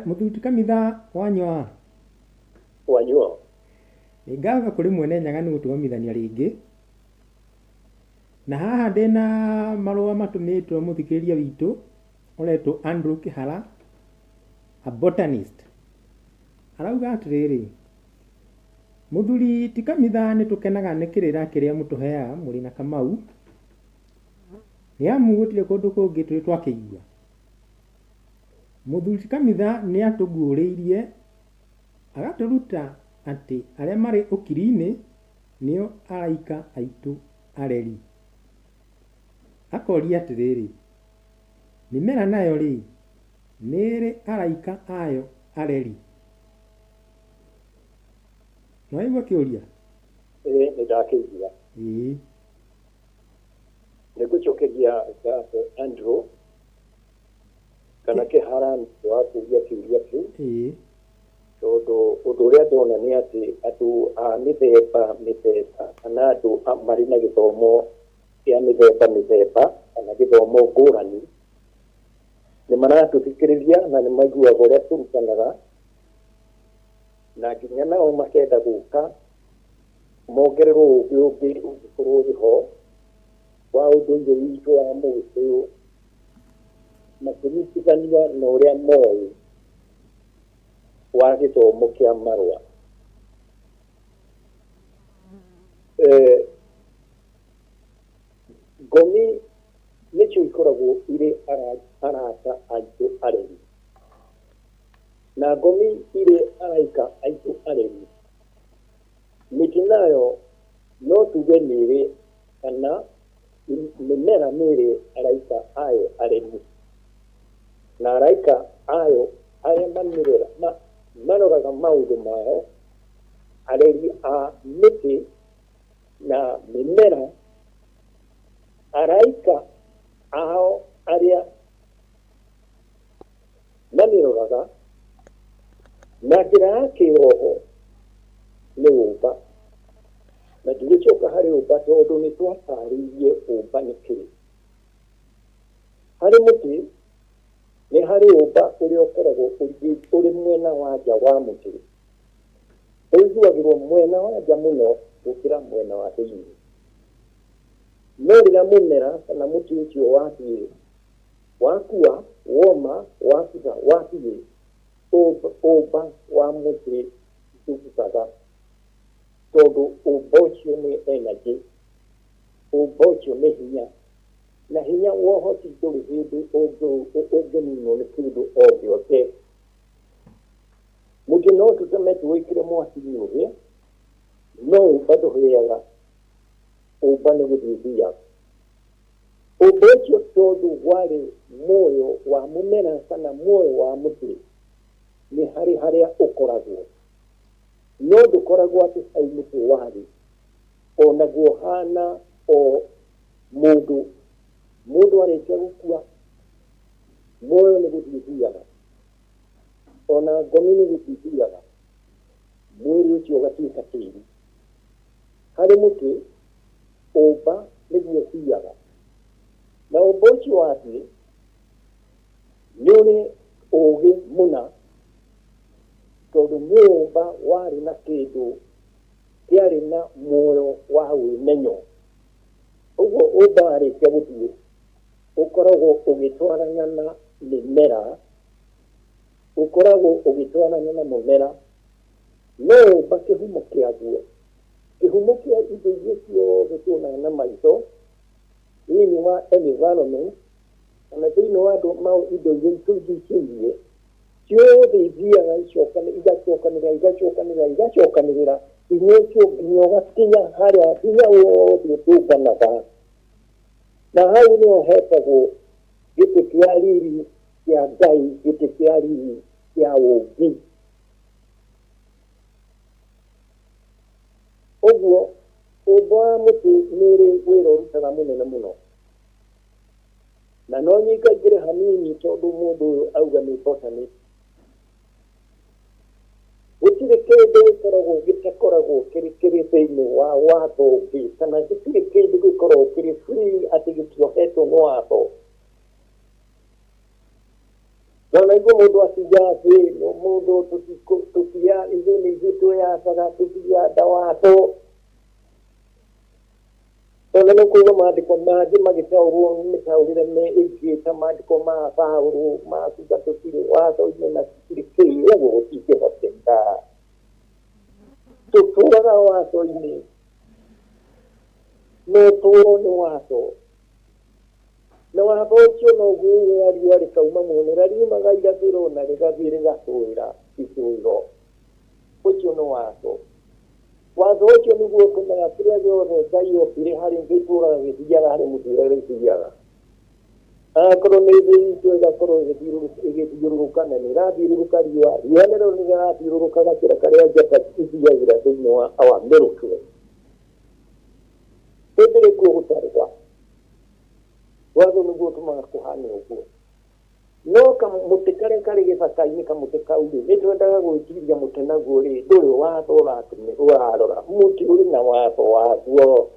Mũthuri ti kanitha wanyua? Wanyua. Nĩ ngatho kũrĩ mwene Nyaga nĩ gũtũgomithania rĩngĩ. Na haha ndĩna marũa matũmĩtwo mũthikĩrĩria witũ ũretwo Andrew Kĩhara, a botanist. Arauga atĩrĩrĩ, mũthuri ti kanitha nĩ tũkenaga nĩ kĩrĩra kĩrĩa mũtũheaga mũrĩ na Kamau, nĩ amu gũtirĩ kũndũ kũngĩ tũrĩ twakĩigua. Mũthuri ti kanitha nĩ atũguũrĩirie agatũruta atĩ arĩa marĩ ũkiri-inĩ nĩo araika aitũ areri. Akoria atĩrĩrĩ, mĩmera nayo-rĩ, nĩ ĩrĩ araika ayo areri? Nĩwaigua kĩũria? Ĩĩ nĩ ndakĩigua. Ĩĩ. Nĩ ngũcokeria ngatho Andrew kana Kĩhara nĩ ũndũ wa kũria kĩũria kĩu. Ĩĩ. Tondũ ũndũ ũrĩa ndona nĩ atĩ andũ a mĩthemba mĩthemba kana andũ marĩ na gĩthomo kĩa mĩthemba mĩthemba kana gĩthomo ngũrani nĩ maratũthikĩrĩria na nĩ maiguaga ũrĩa tũrutanaga na nginya nao makenda gũka mongererwo ũgĩ ũngĩ ũngĩkorwo ũrĩ ho wa ũndũire witũ wa Mũgĩkũyũ makĩnyitithania na ũrĩa moĩ wa gĩthomo kĩa marũa. Eh, ngomi nĩcio ikoragwo irĩ arata aitũ aremi na ngomi irĩ araika aitũ aremi. Mĩtĩ nayo no tuge nĩ ĩrĩ kana mĩmera nĩ ĩrĩ araika ayo aremi. Na araika ayo arĩa maroraga maũndũ mao, areri a mĩtĩ na mĩmera, araika ao arĩa mamĩroraga na njĩra ya kĩroho nĩ ũmba. Na ndigũcoka harĩ ũmba tondũ nĩ twatarĩirie ũmba nĩ kĩĩ. Harĩ mũtĩ, nĩ harĩ ũmba ũrĩa ũkoragwo ũrĩ mwena wa nja wa mũtĩ. Ũiguagĩrwo mwena wa nja mũno gũkĩra mwena wa thĩinĩ. No rĩrĩa mũmera kana mũtĩ ũcio wathiĩ wakua, woma, wabutha, wathiĩ, ũmba wa mũtĩ ndũbuthaga tondũ ũmba ũcio nĩ energy, ũmba ũcio nĩ hinya, na hinya wa ũhoti ndũrĩ hĩndĩ ũngĩninwo nĩ kĩndũ o gĩothe. Mũtĩ no tũteme tũwĩkĩre mwaki-inĩ ũhĩe, no ũmba ndũhĩaga, ũmba nĩ gũthiĩ ũthiaga. Ũmba ũcio tondũ warĩ muoyo wa mũmera kana muoyo wa mũtĩ, nĩ harĩ harĩa ũkoragwo. No ndũkoragwo atĩ hau mũtĩ warĩ, o naguo ũhana o mũndũ. Mũndũ arĩkia gũkua, muoyo nĩ gũthiĩ ũthiaga. Ona ngomi nĩ gũthiĩ ithiaga, mwĩrĩ ũcio ũgatuĩka tĩri. Harĩ mũtĩ, ũmba nĩguo ũthiaga. Na ũmba ũcio wathiĩ, nĩ ũrĩ ũgĩ mũna, tondũ nĩ ũmba warĩ na kĩndũ kĩarĩ na muoyo wa wĩmenyo. Ũguo ũmba warĩkia gũthiĩ, ũkoragwo ũgĩtwarana na mĩmera, ũkoragwo ũgĩtwarana na mũmera, no ũmba kĩhumo kĩaguo. Kĩhumo kĩa indo iria ciothe tuonaga na maitho thĩinĩ wa environment kana thĩinĩ wa andũ indo iria itũrigicĩirie, ciothe ithiaga igacokanĩrĩra igacokanĩrĩra igacokanĩrĩra hinya ũcio nginya ũgakinya harĩa hinya wothe ũtũnganaga. Na hau nĩho hetagwo gĩtĩ kĩa riri kĩa Ngai, gĩtĩ kĩa riri kĩa ũũmbi. Ũguo ũmbo wa mũtĩ nĩ ũrĩ wĩra ũrutaga mũnene mũno. Na no nyingaingĩre hanini tondũ mũndũ ũyũ auga nĩ botanist. Gũtirĩ kĩndũ gĩkoragwo gĩtakoragwo kĩrĩ kĩrĩ thĩinĩ wa watho ũngĩ kana gũtirĩ kĩndũ gĩkoragwo kĩrĩ free atĩ gĩtiohetwo nĩ watho. Ndanaigua mũndũ akiuga atĩ mũndũ tũtia ithuĩ nĩ ithuĩ twĩyathaga tũtiyatha watho. Tondũ nĩ kũigua maandĩko mangĩ magĩtaũrwo mĩtaũrĩre ĩngĩ ta maandĩko ma Paũlũ ma kuga tũtirĩ watho-inĩ na tũtirĩ kĩĩ, ũguo gũtingĩhoteka. Tũtũraga watho-inĩ, na ũtũũro nĩ watho. Na watho ũcio noguo ũrĩa riũa rĩkauma mũno, na riumaga irathĩro na rĩgathiĩ rĩgathũĩra ithũĩro. Ũcio nĩ watho. Watho ũcio nĩguo ũtũmaga kĩrĩa gĩothe Ngai ombire harĩ gĩtũũraga gĩthiaga harĩ mũthiĩre gĩthiaga. Akorwo nĩ thĩ itũ ĩgakorwo ĩgĩthiũrũrũka na nĩ ĩrathiũrũrũka riũa, riũa nĩrĩo rĩrathiũrũrũka gakĩra karĩa njata ithiagĩra thĩinĩ wa our Milky Way. Hĩndĩ ĩrĩkũ gũtarĩ watho? Watho nĩguo ũtũmaga kũhane ũguo. No kamũtĩ karĩa karĩ gĩthaka-inĩ, kamũtĩ kau-rĩ, nĩ twendaga gwĩtiria mũtĩ naguo-rĩ, ndũrĩ watho ũrarora. Mũtĩ ũrĩ na watho waguo.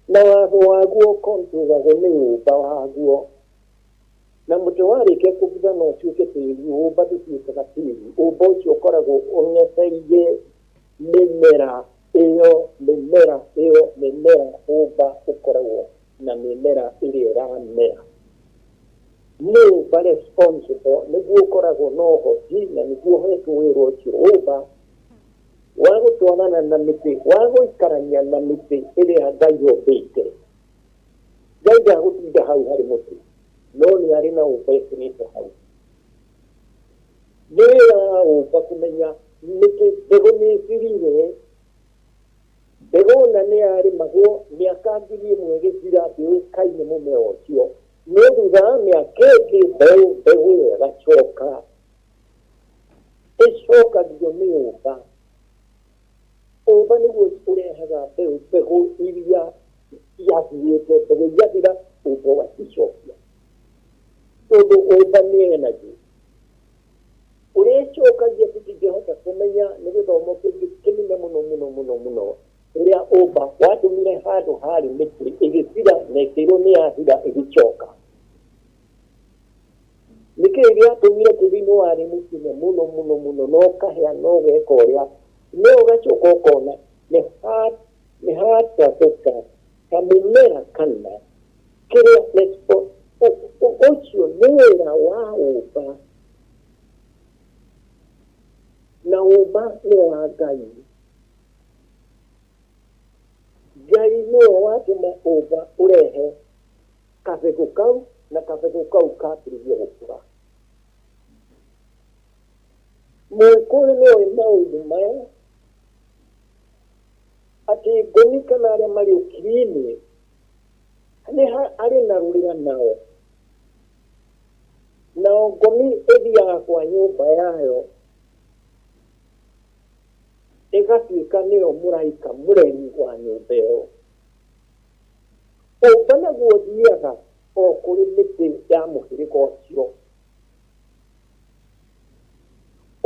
Na watho waguo ũkontrolagwo nĩ ũmba waguo. Na mũtĩ warĩkia kũbutha no ũtuĩke tĩri, ũmba ndũtuĩkaga tĩri. Ũmba ũcio ũkoragwo ũng'etheire mĩmera ĩyo, mĩmera ĩyo, mĩmera ũmba ũkoragwo na mĩmera ĩrĩa ĩramera. Nĩ ũmba responsible, nĩguo ũkoragwo na ũhoti na nĩguo ũhetwo wĩra ũcio ũmba wa gũtwarana na mĩtĩ, wa gũikarania na mĩtĩ ĩrĩa Ngai ombĩte. Ngai ndagũtinda hau harĩ mũtĩ, no nĩ arĩ na ũmba ĩkĩrĩte hau. Nĩ wĩra wa ũmba kũmenya mĩtĩ mbegũ nĩ ĩbirire, mbegũ na nĩ yarĩmagwo mĩaka 1000 ĩgĩthira ndĩũĩkaine mũmera ũcio, no thutha wa mĩaka ĩngĩ mbeũ mbegũ ĩyo ĩgacoka ĩcokagio nĩ ũmba. Ũmba nĩguo ũrehaga mbeũ, mbegũ iria ciathirĩte, mbegũ igathira, ũmba ũgacicokia. Tondũ ũmba nĩ energy. Ũrĩa ĩcokagia tũtingĩhota kũmenya, nĩ gĩthomo kĩngĩ kĩnene mũno mũno mũno mũno. Ũrĩa ũmba watũmire handũ harĩ mĩtĩ ĩgĩthira na ĩkĩrwo nĩ yathira ĩgĩcoka. Nĩkĩ gĩatũmire tĩri nĩ warĩ mũtune mũno mũno mũno na ũkahĩa na ũgeka ũrĩa, no ũgacoka ũkona nĩ hatatũka kamũmera kana kĩrĩa ũcio nĩ wĩra wa ũmba na ũmba nĩ wa Ngai. Ngai nĩwe watũma ũmba ũrehe kabegũ kau na kabegũ kau kambĩrĩria gũkũra. Mũgĩkũyũ nĩoĩ maũndũ maya atĩ ngoni kana arĩa marĩ ũkiri-inĩ nĩ arĩ na rũrĩra nao. Nao ngomi ĩthiaga kwa nyũmba yayo ĩgatuĩka nĩyo mũraika mũreri wa nyũmba ĩyo. Ũmba naguo ũthiaga o kũrĩ mĩtĩ ya mũhĩrĩga ũcio.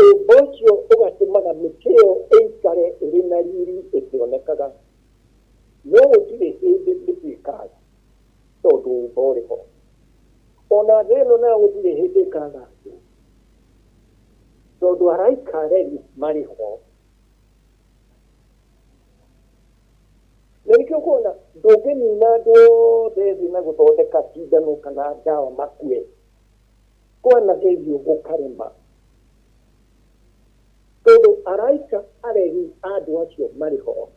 Ũmba ũcio ũgatũmaga mĩtĩ ĩyo ĩikare ĩrĩ na riri ĩkĩonekaga. No gũtirĩ hĩndĩ mĩtĩ ĩkaga tondũ ũmba ũrĩ ho. Ona thĩ ĩno nayo gũtirĩ hĩndĩ ĩkaga andũ tondũ araika areri marĩ ho. Na nĩkĩo ũkuona ndũngĩnina andũ othe thĩ na gũthondeka cindano kana ndawa makue. Kwanagerio gũkarema. Tondũ araika aregi a andũ acio marĩ ho.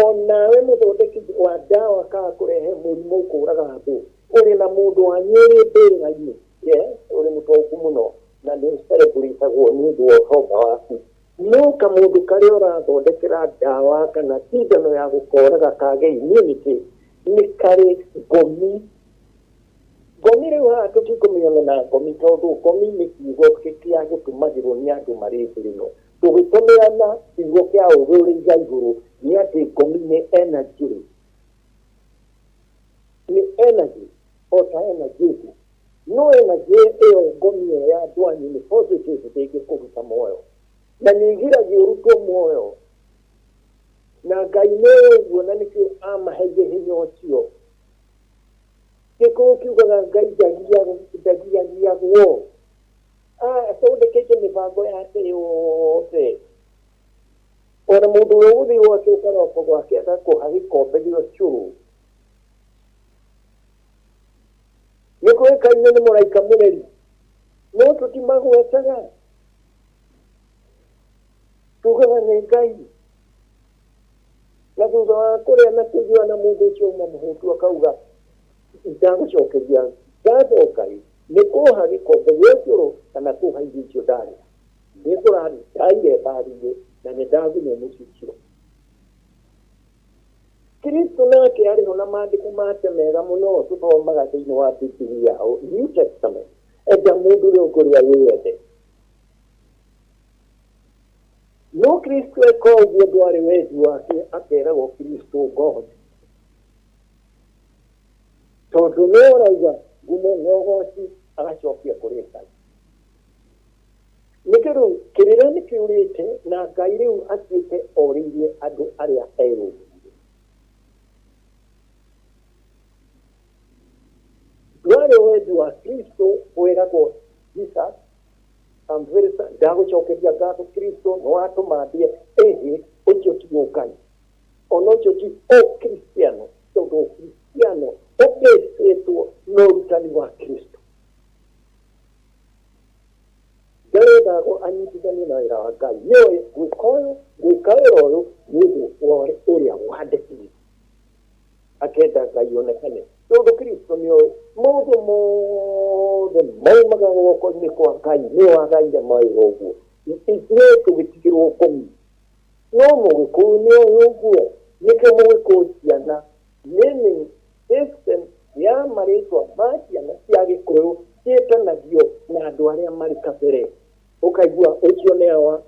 O nawe mũthondeki wa ndawa kana kũrehe mũrimũ ũkũraga andũ, ũrĩ na mũndũ wanyu ũrĩ mbĩrĩra-inĩ, yes, ũrĩ mũtongu mũno na nĩ ũcerebũrĩtagwo nĩ ũndũ wa ũtonga waku. No kamũndũ karĩa ũrathondekera ndawa kana cindano ya gũkoraga kage immunity nĩ karĩ ngomi. Ngomi rĩu haha tũtikũmĩona na ngomi tondũ ngomi nĩ kiugo kĩa gĩtũmagĩrwo nĩ andũ marĩ thĩ ĩno. Tũgĩtũmĩra na kiugo kĩa ũgĩ ũrĩ iga igũrũ nĩ atĩ ngomi nĩ energy. Nĩ energy o ta energy ĩngĩ. No energy ĩyo ngomi ĩyo ya andũ anyu nĩ positive ndĩngĩkũruta muoyo. Na nĩ ĩgiragia ũrutwo muoyo. Na Ngai nĩ ũguo na nĩkĩo amaheire hinya ũcio. Gĩkũyũ kiugaga Ngai ndagiagiagwo. Athondekete mĩbango yake yothe. Ona mũndũ ũrĩa ũgũthiĩ gwake ũkaroka gwake agakũha gĩkombe gĩa ũcũrũ. Nĩ kũĩkaine nĩ mũraika mũreri. No tũtimagwetaga. Tugaga nĩ Ngai. Na thutha wa kũrĩa na kũnyua na mũndũ ũcio uma mũhũtu akauga ndagũcokeria ngatho Ngai nĩ kũha gĩkombe gĩa ũcũrũ kana kũha irio icio ndarĩa. Nĩ kũrandaire mbari-inĩ na nĩ ndagunywo mũciĩ ũcio. Kristo nake arĩ ho na maandĩko make mega mũno tũthomaga thĩinĩ wa Bibilia, New Testament. Enda mũndũ ũrĩa ũngĩ ũrĩa wĩyende. No Kristo eka ũguo ndwarĩ wendi wake akeragwo Kristo God. Tondũ nĩ ũrauga ngumo na ũgoci agacokia kũrĩ Ngai. Nĩkĩ rĩu kĩrĩra nĩ kĩũrĩte na Ngai rĩu atuĩte orĩirie andũ arĩa eyũmbĩire. Ndwarĩ wendi wa Kristo kwĩragwo Jesus I'm very sorry. Ndagũcokeria ngatho Kristo nĩ watũma ndĩe ĩhĩ ũcio ti ũngai ona ũcio ti ũkristiano tondũ ũkristiano ũbĩcĩtwo na ũrutani wa Kristo. Ndarendagwo anyitithanio na wĩra wa Ngai nĩoĩ gwĩka ũyũ gwĩka wĩra ũyũ nĩ ũndũ wa ũrĩa wandĩkire akenda Ngai onekane tondũ Kristo nĩoĩ maũndũ mothe maumaga guoko-inĩ kwa Ngai nĩwe wagaire mawĩra ũguo ithuĩ tũgĩtigĩrwo ngũmi no mũgĩkũyũ nĩoĩ ũguo nĩkĩo mũgĩkũyũ ciana naming system ya marĩtwa ma ciana cia gĩkũyũ ciĩtanagio na andũ arĩa marĩ kabere ũkaigua ũcio nĩ awa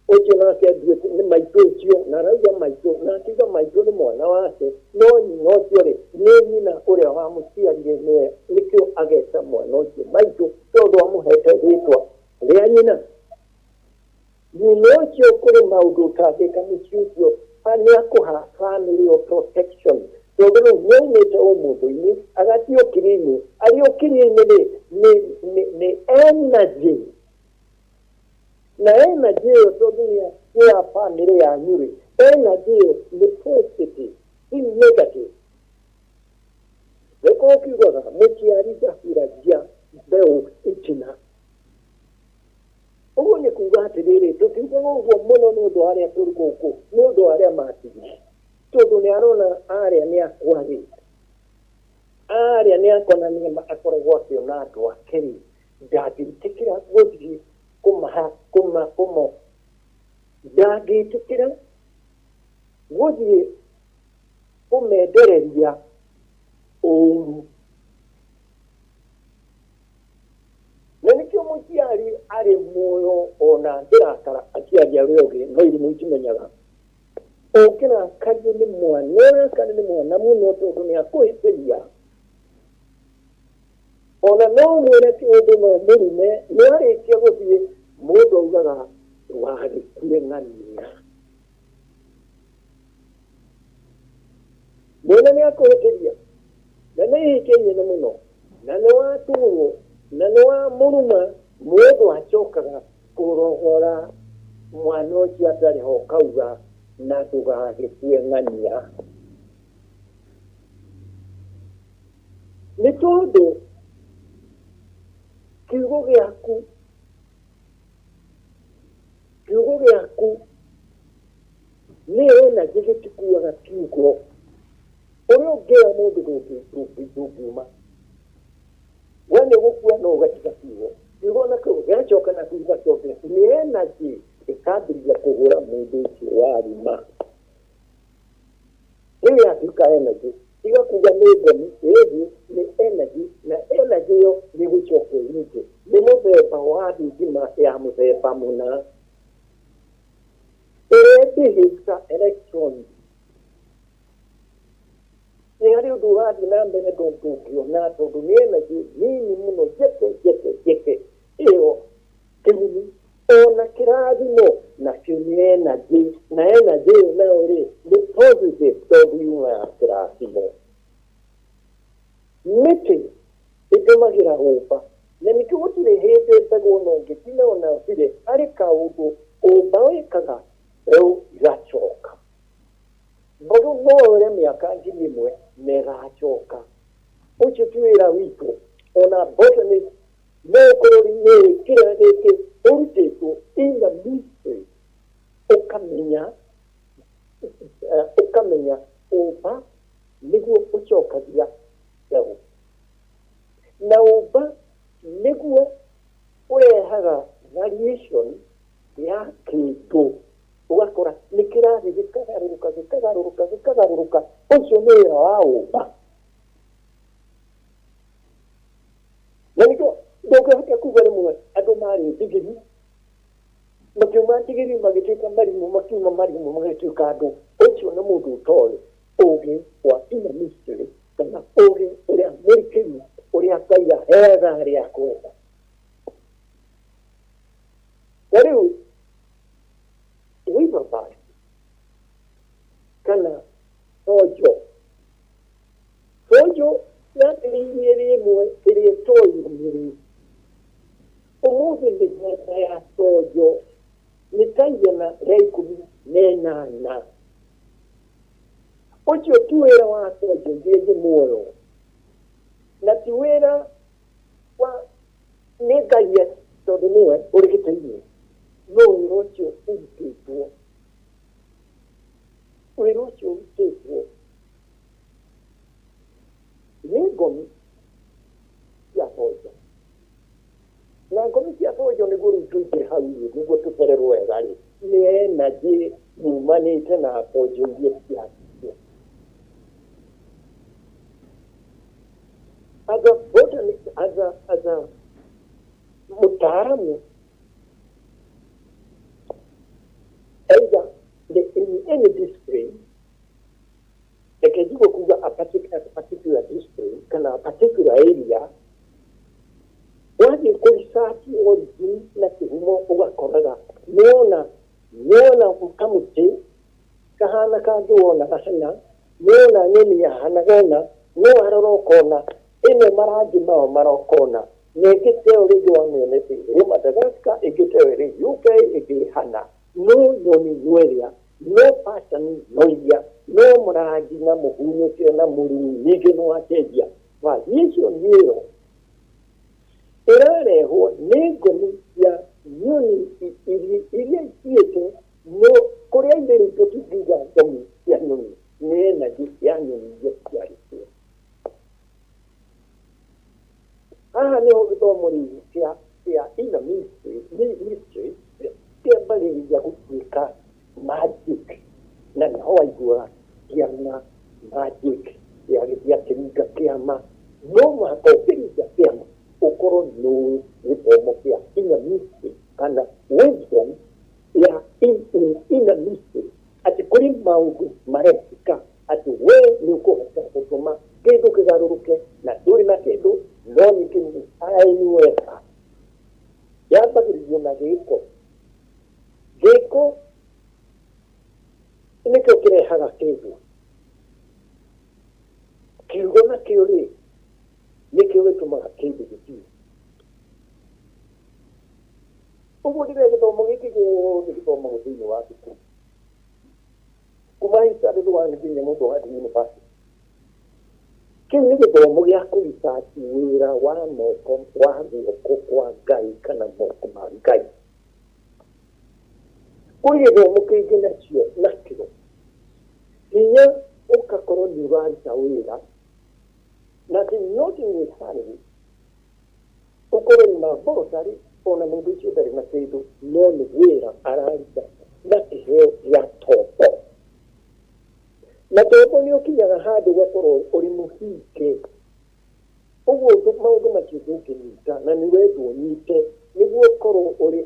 ũcio nake nduĩke nĩ maitũ ũcio na arauga maitũ na akiuga maitũ nĩ mwana wake no nyina ũcio rĩ nĩ nyina ũrĩa wamũciarire nĩwe nĩkĩo ageta mwana ũcio maitũ tondũ amũhete rĩtwa rĩa nyina. Nyina ũcio kũrĩ maũndũ ũtangĩka mũciĩ ũcio nĩ akũha family ĩyo protection tondũ rĩu nĩ aumĩte ũmũndũ-inĩ agathiĩ ũkiri-inĩ arĩ ũkiri-inĩ rĩ nĩ energy na energy ĩyo tondũ nĩ ya family yanyu rĩ energy ĩyo nĩ positive ti negative. Nĩkũo kiugaga mũciari ndahuragia mbeũ itina. Ũguo nĩ kuga atĩrĩrĩ, tũtiugaga ũguo mũno nĩ ũndũ wa arĩa tũrĩ gũkũ, nĩ ũndũ wa arĩa matigire. Tondũ nĩ arona arĩa nĩ akwa rĩ, arĩa nĩ akwa na nĩ akoragwo akĩona andũ ake rĩ, ndangĩtĩkĩra gũthiĩ kũmaha kũma kũmo ndangĩtĩkĩra gũthiĩ kũmendereria ũru. Na nĩkĩo mũciari arĩ muoyo ona angĩrakara akĩaria arĩa ũngĩ no irimũ itimenyaga. Ũngĩrakario nĩ mwana ũrakare nĩ mwana mũno tondũ nĩ akũhĩtĩria ona no mwĩre kĩũndũ no mũrume no arĩkia gũthiĩ mũndũ augaga wagĩkue ng'ania. Mwana nĩ akũhĩtĩria na nĩ ihĩtia inene mũno na nĩ waturwo na nĩ wamũruma mũndũ acokaga kũrogora mwana ũcio atarĩ ho ũkauga na ndũgagĩkue ng'ania. Nĩ tondũ kiugo gĩaku kiugo gĩaku nĩ energy gĩtikuaga kiugo ũrĩa ũngĩra mũndũ ndũngiuma we nĩ ũgũkua no ũgatiga kiugo kiugo nakĩo gĩgacoka na thutha tondũ nĩ energy ĩkambĩrĩria kũhũra mũndũ ũcio waruma. Rĩu yatuĩka energy tiga kuga nĩ ngomi ĩthi nĩ energy na energy ĩyo nĩ gũcoka ĩringe nĩ mũthemba wa thitima ya mũthemba mũna ĩrĩa ĩbĩhĩta electron. Nĩ harĩ ũndũ ũrathiĩ na mbere ndũngĩona tondũ nĩ energy nini mũno njeke njeke njeke ĩyo kĩguni ona kĩrathimo nakĩo nĩ energy na energy ĩyo nayo rĩ nĩ positive tondũ yuma ya kĩrathimo. Nĩ Nĩkĩo gũtirĩ hĩndĩ mbegũ ona ĩngĩtina ona ĩthire, harĩ kaũndũ ũmba wĩkaga mbeũ igacoka. Mbegũ no yore mĩaka 1000 na ĩgacoka. Ũcio ti wĩra witũ. Ona botanist no ũkorwo nĩ kĩrĩa gĩkĩ ũrutĩtwo in the mystery, ũkamenya ũkamenya ũmba nĩguo ũcokagia mbeũ. Na ũmba nĩguo ũrehaga variation ya kĩndũ, ũgakora nĩ kĩrathiĩ gĩkagarũrũka gĩkagarũrũka gĩkagarũrũka. Ũcio nĩ wĩra wa ũmba. Na nĩkĩo ndũngĩhota kuga rĩmwe andũ marĩ ndigiri, makiuma ndigiri magĩtuĩka marimũ, makiuma marimũ magĩtuĩka andũ. Ũcio nĩ mũndũ ũtoĩ ũgĩ wa inner mystery, kana ũgĩ ũrĩa mũrikĩru ũrĩa Ngai aheaga arĩa akwenda. Na rĩu Wilberforce kana Sonjo, Sonjo yambĩrĩirie ĩrĩ ĩmwe ĩrĩa ĩtoĩ ũmũthĩ. Mĩthemba ya sonjo nĩ ta 118. Ũcio ti wĩra wa sonjo iria ingĩ muoyo, na ti wĩra wa nĩ Ngai tondũ nĩwe ũrĩ gĩtĩ-inĩ, no wĩra ũcio ũrutĩtwo, wĩra ũcio ũrutĩtwo nĩ ngomi cia sonjo. Na ngomi cia sonjo, nĩguo rĩu tũingĩre hau rĩ, nĩguo tũcererwo wega rĩ, nĩ energy yumanĩte na bonjo iria ciacio. As a botanist, as a mũtaaramu, either in any discipline, reke njuge kuga a particular discipline kana a particular area, wathiĩ kũ research origin na kĩhumo, ũgakoraga nĩwona nĩwona kamũtĩ kahana kangĩ wonaga hana, nĩwona nyoni yahanaga ũna, no warora ũkona ĩno marangi mao marokona, na ĩngĩ ta ĩyo rĩngĩ wamĩonete ĩrĩ Madagascar, ĩngĩ ta ĩyo ĩrĩ UK, ĩngĩ hana, no nyoni no ĩrĩa, no pattern no iria, no marangi na mũhunyũkĩre na mũruru ningĩ nĩ wacenjia. Variation ĩyo ĩrarehwo nĩ ngomi cia nyoni iria ithiĩte, no kũrĩa irĩ rĩu tũtingiuga ngomi cia nyoni, nĩ energy ya nyoni iria ciarĩ kuo. Haha nĩho gĩthomo rĩu kĩa inner mystery mystery kĩambagĩrĩria gũtuĩka magic, na nĩho waiguaga kĩama magic gĩagĩthiĩ akĩringa kĩama. No mũhaka ũkĩringa kĩama ũkorwo nĩũĩ gĩthomo kĩa inner mystery kana wisdom ya inner mystery, atĩ kũrĩ maũndũ marekĩka atĩ we nĩ ũkũhota gũtũma kĩndũ kĩgarũrũke na ndũrĩ na kĩndũ, no ningĩ nĩ aini weka. Yambagĩrĩrio na gĩko. Gĩko nĩkĩo kĩrehaga kĩndũ. Kiugo nakĩo rĩ, nĩkĩo gĩtũmaga kĩndũ gĩthiĩ. Ũguo ndĩrĩa gĩthomo gĩkĩ gĩothe gĩthomagwo thĩinĩ wa thukuru kuma standard one nginya mũndũ agathiĩ university, kĩu nĩ gĩthomo gĩa kũ research wĩra wa moko wa guoko kwa Ngai kana moko ma Ngai. Kũrĩ gĩthomo kĩngĩ nacio nakĩo hinya ũgakorwo nĩ ũraruta wĩra na atĩ not necessarily ũkorwo nĩ laboratory, ona mũndũ ũcio ndarĩ na kĩndũ, no nĩ wĩra araruta na kĩheo gĩa tombo. Na tombo nĩ ũkinyaga handũ ũgakorwo ũrĩ mũhinge ũguo maũndũ macio ndũngĩnyita, na nĩ wendwo ũnyite nĩguo ũkorwo ũrĩ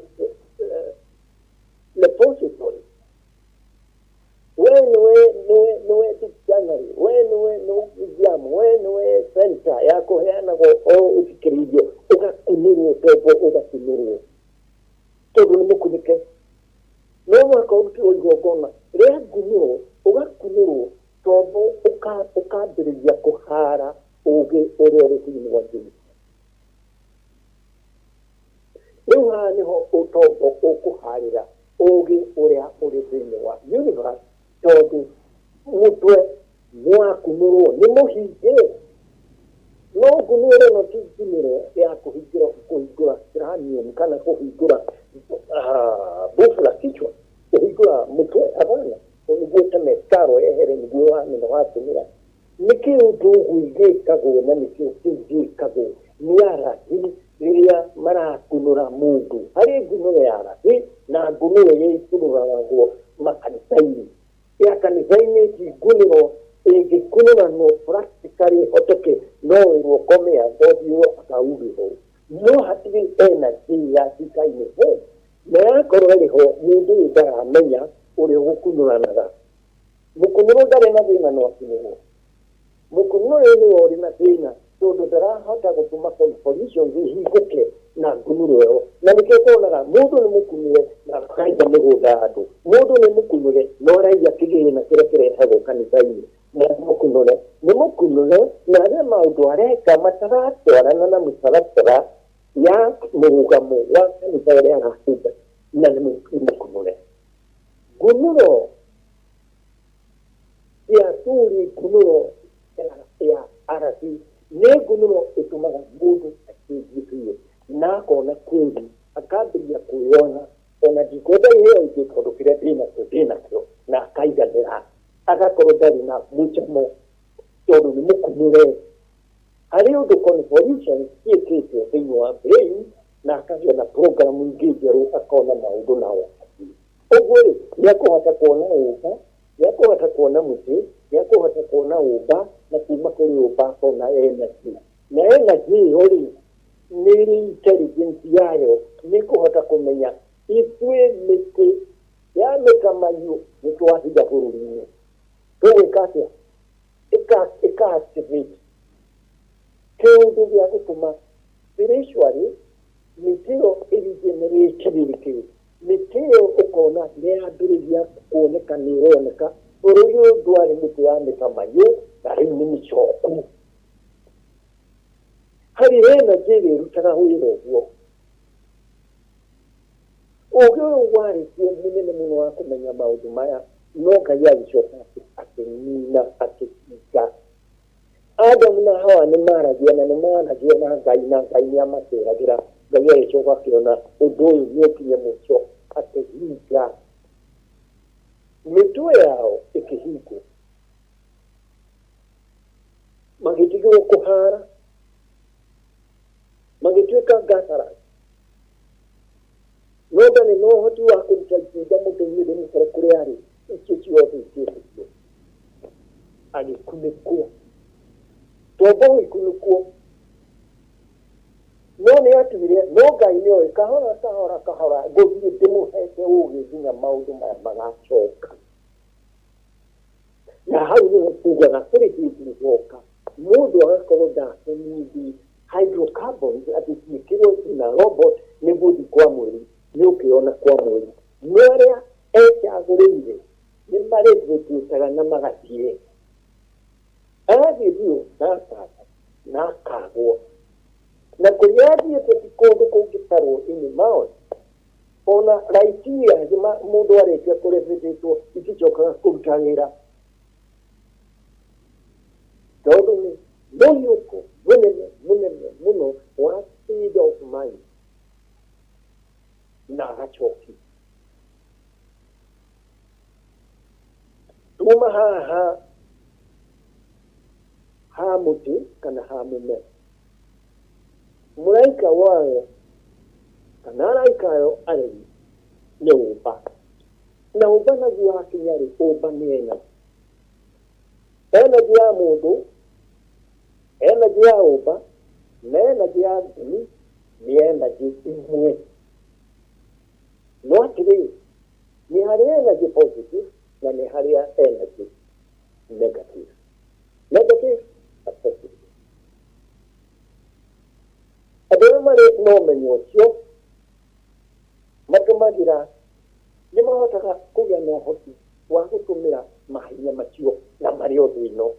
repository. We nĩwe dictionary, we nĩwe museum, we nĩwe center ya kũheanagwo o ũthikĩrĩirio, ũgakunĩrwo tombo, ũgakunĩrwo tondũ nĩ mũkunĩke. No mũhaka ũrutĩrwo igongona rĩa ngunĩro, ũgakunĩrwo tombo, ũkambĩrĩria kũhara ũgĩ ũrĩa ũrĩ thĩinĩ wa thĩ. haha nĩho ũtongo ũkũharĩra ũgĩ ũrĩa ũrĩ thĩinĩ wa universe, tondũ mũtwe nĩwakunũrwo nĩ mũhingĩre. No ngunũro ĩno ti ngunũro ya kũhingũra kũhingũra cranium kana kũhingũra bofu la kichwa, kũhingũra mũtwe, hapana, nĩguo ũteme taro yehere nĩguo wamenya watũmĩra. Nĩ kĩũndũ ũguo gĩkagwo na nĩkĩo kĩu gĩkagwo nĩ arathi rĩrĩa marakunũra mũndũ. Harĩ ngunũro ya arathi na ngunũro ĩrĩa ĩkunũragwo makanitha-inĩ. Ya kanitha-inĩ ti ngunũro ĩngĩkunũranwo practically ĩhoteke, no wĩrwo komea ũthiũ akaugĩrwo. No hatirĩ energy ya kanitha-inĩ ho, na yakorwo ĩrĩ ho mũndũ ũyũ ndaramenya ũrĩa ũgũkunũranaga. Mũkunũrwo ndarĩ na thĩna no akunũrwo. Mũkunũrwo ũyũ nĩwe ũrĩ na thĩna tondũ ndarahota gũtũma convolutions ihingũke na ngunũro ĩyo. Na nĩkĩo ũkonaga mũndũ nĩ mũkunũre na akaiya mĩgũnda ya andũ. Mũndũ nĩ mũkunũre na ũraiya kĩgĩna kĩrĩa kĩrehagwo kanitha-inĩ. Na nĩ mũkunũre, nĩ mũkunũre na harĩ maũndũ areka mataratwarana na mĩtaratara ya mũrũgamo wa kanitha ũrĩa aratungata na nĩ mũkunũre. Ngunũro ya tũrĩ ngunũro ya arathi nĩ ngunũro ĩtũmaga mũndũ acenjie biũ na akona kweli, akambĩrĩria kwĩyona ona ndikwenda iheo ingĩ tondũ kĩrĩa ndĩnakĩo ndĩnakĩo, na akaiganĩra, agakorwo ndarĩ na mũcamo tondũ nĩ mũkunũre. Harĩ ũndũ convolutions ciĩkĩtwo thĩinĩ wa brain na akagĩa na program ingĩ njerũ, akona maũndũ na wathi. Ũguo rĩ, nĩ akũhota kuona ũmba, nĩ akũhota kuona mũtĩ, nĩ akũhota kuona ũmba, na kuma kũrĩ ũmba akona energy. Na energy ĩyo rĩ, nĩ ĩrĩ intelligence yayo, nĩ ĩkũhota kũmenya ithuĩ mĩtĩ ya mĩtamaiyũ nĩ twathiga bũrũri-inĩ. Tũgwĩka atĩa? Ĩka activate kĩũndũ gĩa gũtũma spiritually mĩtĩ ĩyo ĩregenerate rĩngĩ. Mĩtĩ ĩyo ũkona nĩ yambĩrĩria kuoneka, nĩ ĩroneka bũrũri ũyũ ndwarĩ mĩtĩ ya mĩtamaiyũ na rĩu nĩ mĩcoku. Harĩ energy ĩrĩa ĩrutaga wĩra ũguo. Ũgĩ ũyũ warĩ kuo mũnene mũno wa kũmenya maũndũ maya, no Ngai agĩcoka akĩnina, akĩhinga. Adamu na Hawa nĩ maragia na nĩ maragia na Ngai, na Ngai nĩ amaceragĩra. Ngai agĩcoka akĩona ũndũ ũyũ nĩ ũkinye mũico, akĩhinga mĩtwe yao ĩkĩhingwo, magĩtigwo kũhara, magĩtuĩka gatharasi. No ndarĩ na ũhoti wa kũruta itunda mũtĩ-inĩ rĩmũkore kũrĩa arĩ, icio ciothe ikĩeherio. Agĩkunĩkwo. Tombo gĩkunĩkwo. No nĩ atuire, no Ngai nĩ oĩ kahora kahora kahora ngũthiĩ ndĩmũhete ũgĩ nginya maũndũ maya magacoka. Na hau nĩho tugaga kũrĩ hĩndĩ ĩgoka mũndũ agakorwo ndakũnindi hydrocarbons atĩ ciĩkĩrwo na robot nĩguo ũthiĩ kwa mweri, nĩ ũkĩona kwa mweri. No arĩa ecagũrĩire nĩ marĩthĩtĩtaga na magathiĩ. Arathiĩ biũ na akaga na akagwo. Na kũrĩa athiĩte ti kũndũ kũngĩtarwo in miles. Ona light years mũndũ arĩkia kũrĩbĩtĩtwo iticokaga kũruta wĩra. Tondũ nĩ mũhiũko mũnene mũnene mũno wa speed of mind na agacokia. Tuma haha ha mũtĩ kana ha mũmera. Mũraika wayo kana araika ayo aremi nĩ ũmba. Na ũmba naguo wakinya rĩ, ũmba nĩ energy. Energy ya mũndũ, energy ya ũmba na energy ya ngemi nĩ energy imwe. No atĩrĩ, nĩ harĩ energy positive na nĩ harĩ energy negative. Negative na positive. Andũ arĩa marĩ na ũmenyo ũcio matũmagĩra, nĩ mahotaga kũgĩa na ũhoti wa gũtũmĩra mahinya macio na marĩ o thĩ ĩno.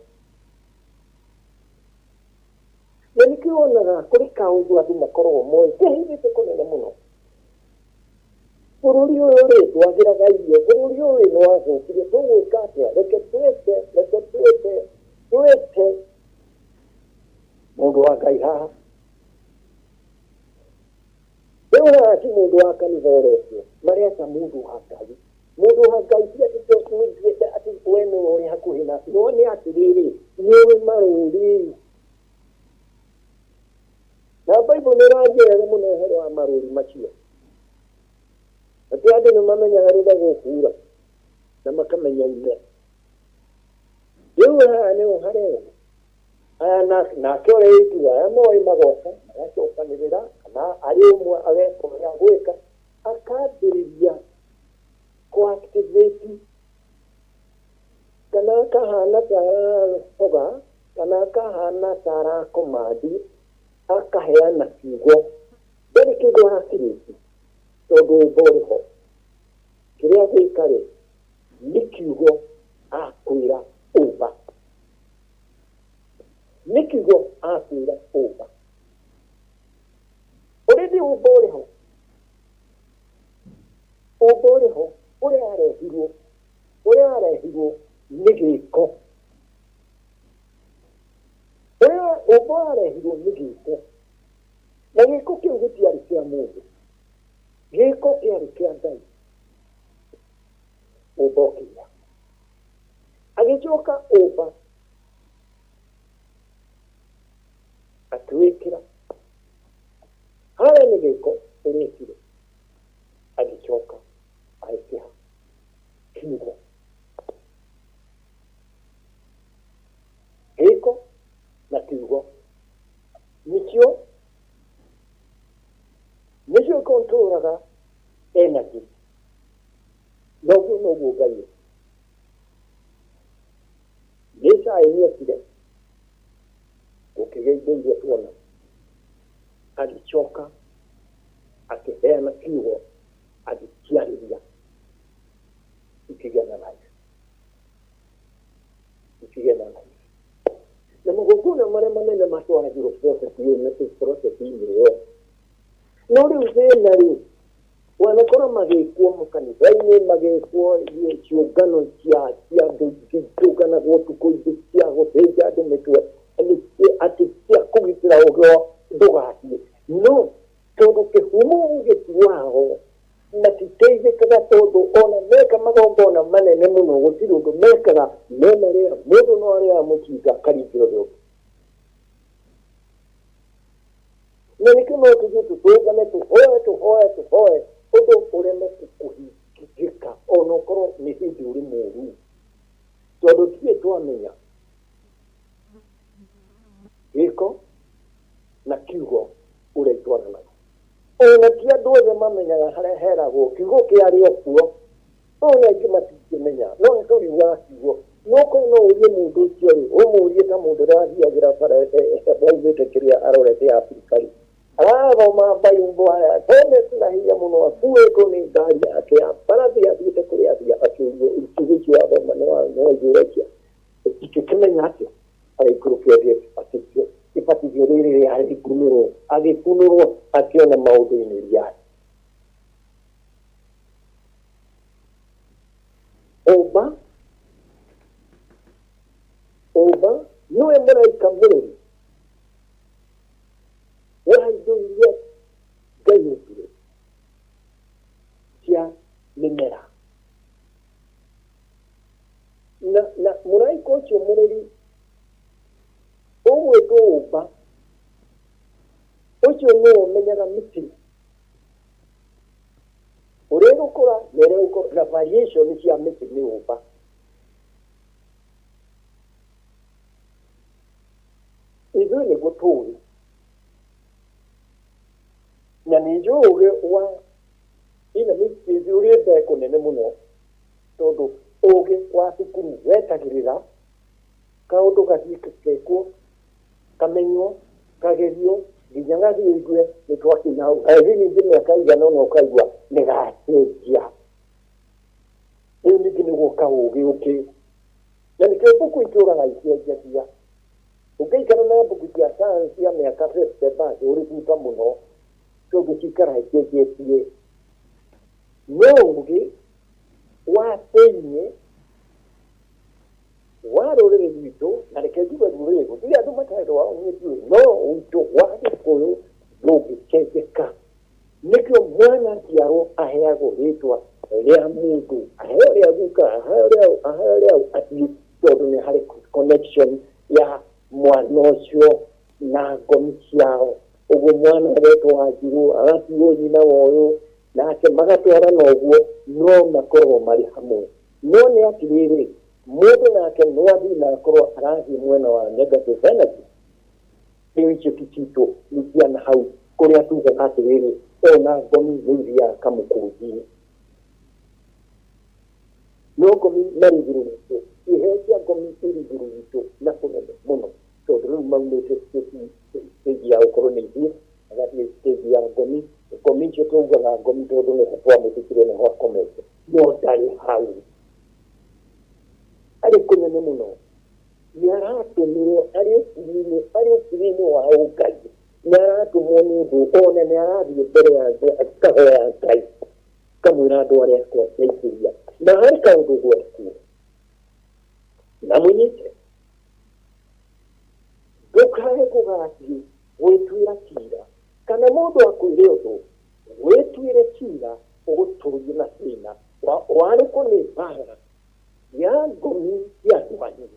Na nĩkĩo wonaga kũrĩ kaũndũ andũ makoragwo moĩ kehithĩte kũnene mũno. Bũrũri ũyũ rĩ, twagĩraga irio, bũrũri ũyũ rĩ, nĩ wathũkire, tũgwĩka atĩa? Reke twĩte, reke twĩte, twĩte mũndũ wa Ngai haha. Rĩu haha ti mũndũ wa kanitha ũretwo, mareta mũndũ wa Ngai. Mũndũ wa Ngai ti atĩ nĩnduĩte atĩ we nĩwe ũrĩ hakuhĩ na, no nĩ atĩrĩrĩ, nĩũĩ marũũri. Na Bible nĩ ĩraria wega mũno ũhoro wa marũũri macio. Atĩ andũ nĩ mamenyaga rĩrĩa gũkuura na makamenya ime. Rĩu haha nĩho harerwo aya nake ũrĩa wĩtua aya moĩ magoka magacokanĩrĩra kana arĩ ũmwe ageka ũrĩa agwĩka akambĩrĩria kũ activate kana akahana ta arahoga kana akahana ta arakomandi akaheana kiugo ndarĩ kĩndũ arakirĩti tondũ ũmba ũrĩ ho kĩrĩa agwĩka rĩ nĩ kiugo akwĩra ũmba nĩ kiugo akwĩra ũmba already ũmba ũrĩ ho ũmba ũrĩ ho ũrĩa arehirwo ũrĩa arehirwo nĩ gĩko ũrĩa ũmba warehirwo nĩ gĩko na gĩko kĩu gĩtiarĩ kĩa mũndũ gĩko kĩarĩ kĩa Ngai ũmba ũkĩgĩa agĩcoka ũmba akĩwĩkĩra harĩa nĩ gĩko ũrĩkire agĩcoka agĩkĩha kiugo gĩko na kiugo nĩkĩo nĩcio ikontrolaga energy noguo noguo Ngai ĩ. Nĩ cai nĩekire gũkĩgĩa indo iria tuona agĩcoka akĩheana kiugo agĩciarĩria ikĩgĩa na life ikĩgĩa na life na magongona marĩa manene matwaragĩrwo process-inĩ ĩyo no rĩu thĩna rĩ wanakorwo magĩkwo makanitha-inĩ magĩkwo ciũngano cia cia andũ ciũnganagwo ũtukũ ingĩ cia gũthĩnja andũ mĩtwe atĩ cia kũgitĩra ũgĩ ndũgathiĩ no tondũ kĩhumo ũgĩ ti wao matiteithĩkaga tondũ ona meka magongona manene mũno gũtirĩ ũndũ mekaga no marĩa mũndũ no arĩaga mũcinga akaringĩra ũrĩa ũngĩ na nĩkĩo no tũthiĩ tũtũngane tũhoe tũhoe tũhoe ũndũ ũreme kũhingĩka ona ũkorwo nĩ hĩndĩ ũrĩ mũru tondũ tirĩ twamenya gĩko na kiugo ũrĩa itwaranaga ona ti andũ othe mamenyaga harĩa heragwo kiugo kĩarĩ o kuo ona aingĩ matingĩmenya no nĩ tũriugaga kiugo no korwo no ũrie mũndũ ũcio rĩ ũmũrie ta mũndũ ũrĩa wathiagĩra bara aumĩte kĩrĩa arorete Afrika rĩ arathoma Bible aya athomete na hinya mũno akuĩtwo nĩ ngari yake ya mbarathi athiĩte kũrĩa athiĩ akĩũrio kiugo icio wathoma nĩ waigua ũrĩa ingĩkĩmenya atĩa agĩikũrũkio athiĩ abatithio ibatithio rĩrĩ rĩarĩ ikunũrwo agĩkunũrwo akĩona maũndũ-inĩ riarĩ ũmba ũmba nĩwe mũraika mũrori wa indo iria Ngai ombire cia mĩmera na na mũraika ũcio mũrori ũgwĩtwo ũmba ũcio nĩwe ũmenyaga mĩtĩ ũrĩa ĩgũkũra na ũrĩa ĩgũkorwo na variation cia mĩtĩ nĩ ũmba ithuĩ nĩguo tũĩ na nĩ njũĩ ũgĩ wa ina mĩtĩ ũrĩ mbeko nene mũno tondũ ũgĩ wa cukuru wetagĩrĩra kaũndũ gathiĩ gekwo kamenywo kagerio nginya gathiĩ ũigue nĩ twakinya hau gagĩthiĩ ningĩ mĩaka ĩigana ũna ũkaigua nĩ gacenjia rĩu ningĩ nĩ gũka ũgĩ ũngĩ na nĩkĩo mbuku itũraga icenjagia ũngĩikara na mbuku cia science cia mĩaka 50 back ũrĩ thutha mũno tondũ cikara icenjetie. No ũgĩ wa thĩiniĩ wa rũrĩrĩ rwitũ, na reke njuge rũrĩrĩ, gũtirĩ andũ matarĩ rwao niĩ ndiũĩ, no witũ wa Gĩkũyũ ndũngĩcenjeka. Nĩkĩo mwana aciarwo aheagwo rĩtwa rĩa mũndũ, aheo rĩa guka, aheo rĩa ũ, aheo rĩa ũ, athiĩ tondũ nĩ harĩ connection ya mwana ũcio na ngomi ciao. Ũguo mwana agetwo Wanjirũ, agatuo nyina wa ũyũ, nake magatwarana ũguo, no makoragwo marĩ hamwe. No nĩ atĩrĩrĩ, mũndũ nake no athiĩ na akorwo arathiĩ mwena wa negative energy. Rĩu icio ti citũ, nĩ cia na hau kũrĩa tugaga atĩrĩrĩ, ona ngomi nĩ ithiaga kamũkũnji-inĩ. No ngomi marĩ igũrũ witũ, iheo cia ngomi irĩ igũrũ witũ na kũnene mũno, tondũ rĩu maumĩte stage ya gũkorwo nĩ ithuĩ, magathiĩ stage ya ngomi. Ngomi icio tũugaga ngomi tondũ nĩho twamũthikire, nĩho akomete, no ndarĩ hau, arĩ kũnene mũno. Nĩ aratũmirwo arĩ ũkuruinĩ, arĩ ũkuruinĩ wa ũngai, nĩ aratũmwo nĩ ũndũ ona nĩ arathiĩ mbere ya Ngai akahoya Ngai akamwĩra andũ arĩa akwa ndeithĩria. Na harĩ kaũndũ ngwenda kuga na mũnyite, ndũkae gũgathiĩ gwĩtuĩra cira kana mũndũ akwĩre ũndũ wĩtuĩre cira ũgũtũrie na thĩna warĩkwo nĩ mbara ya ngomi cia andũ anyu.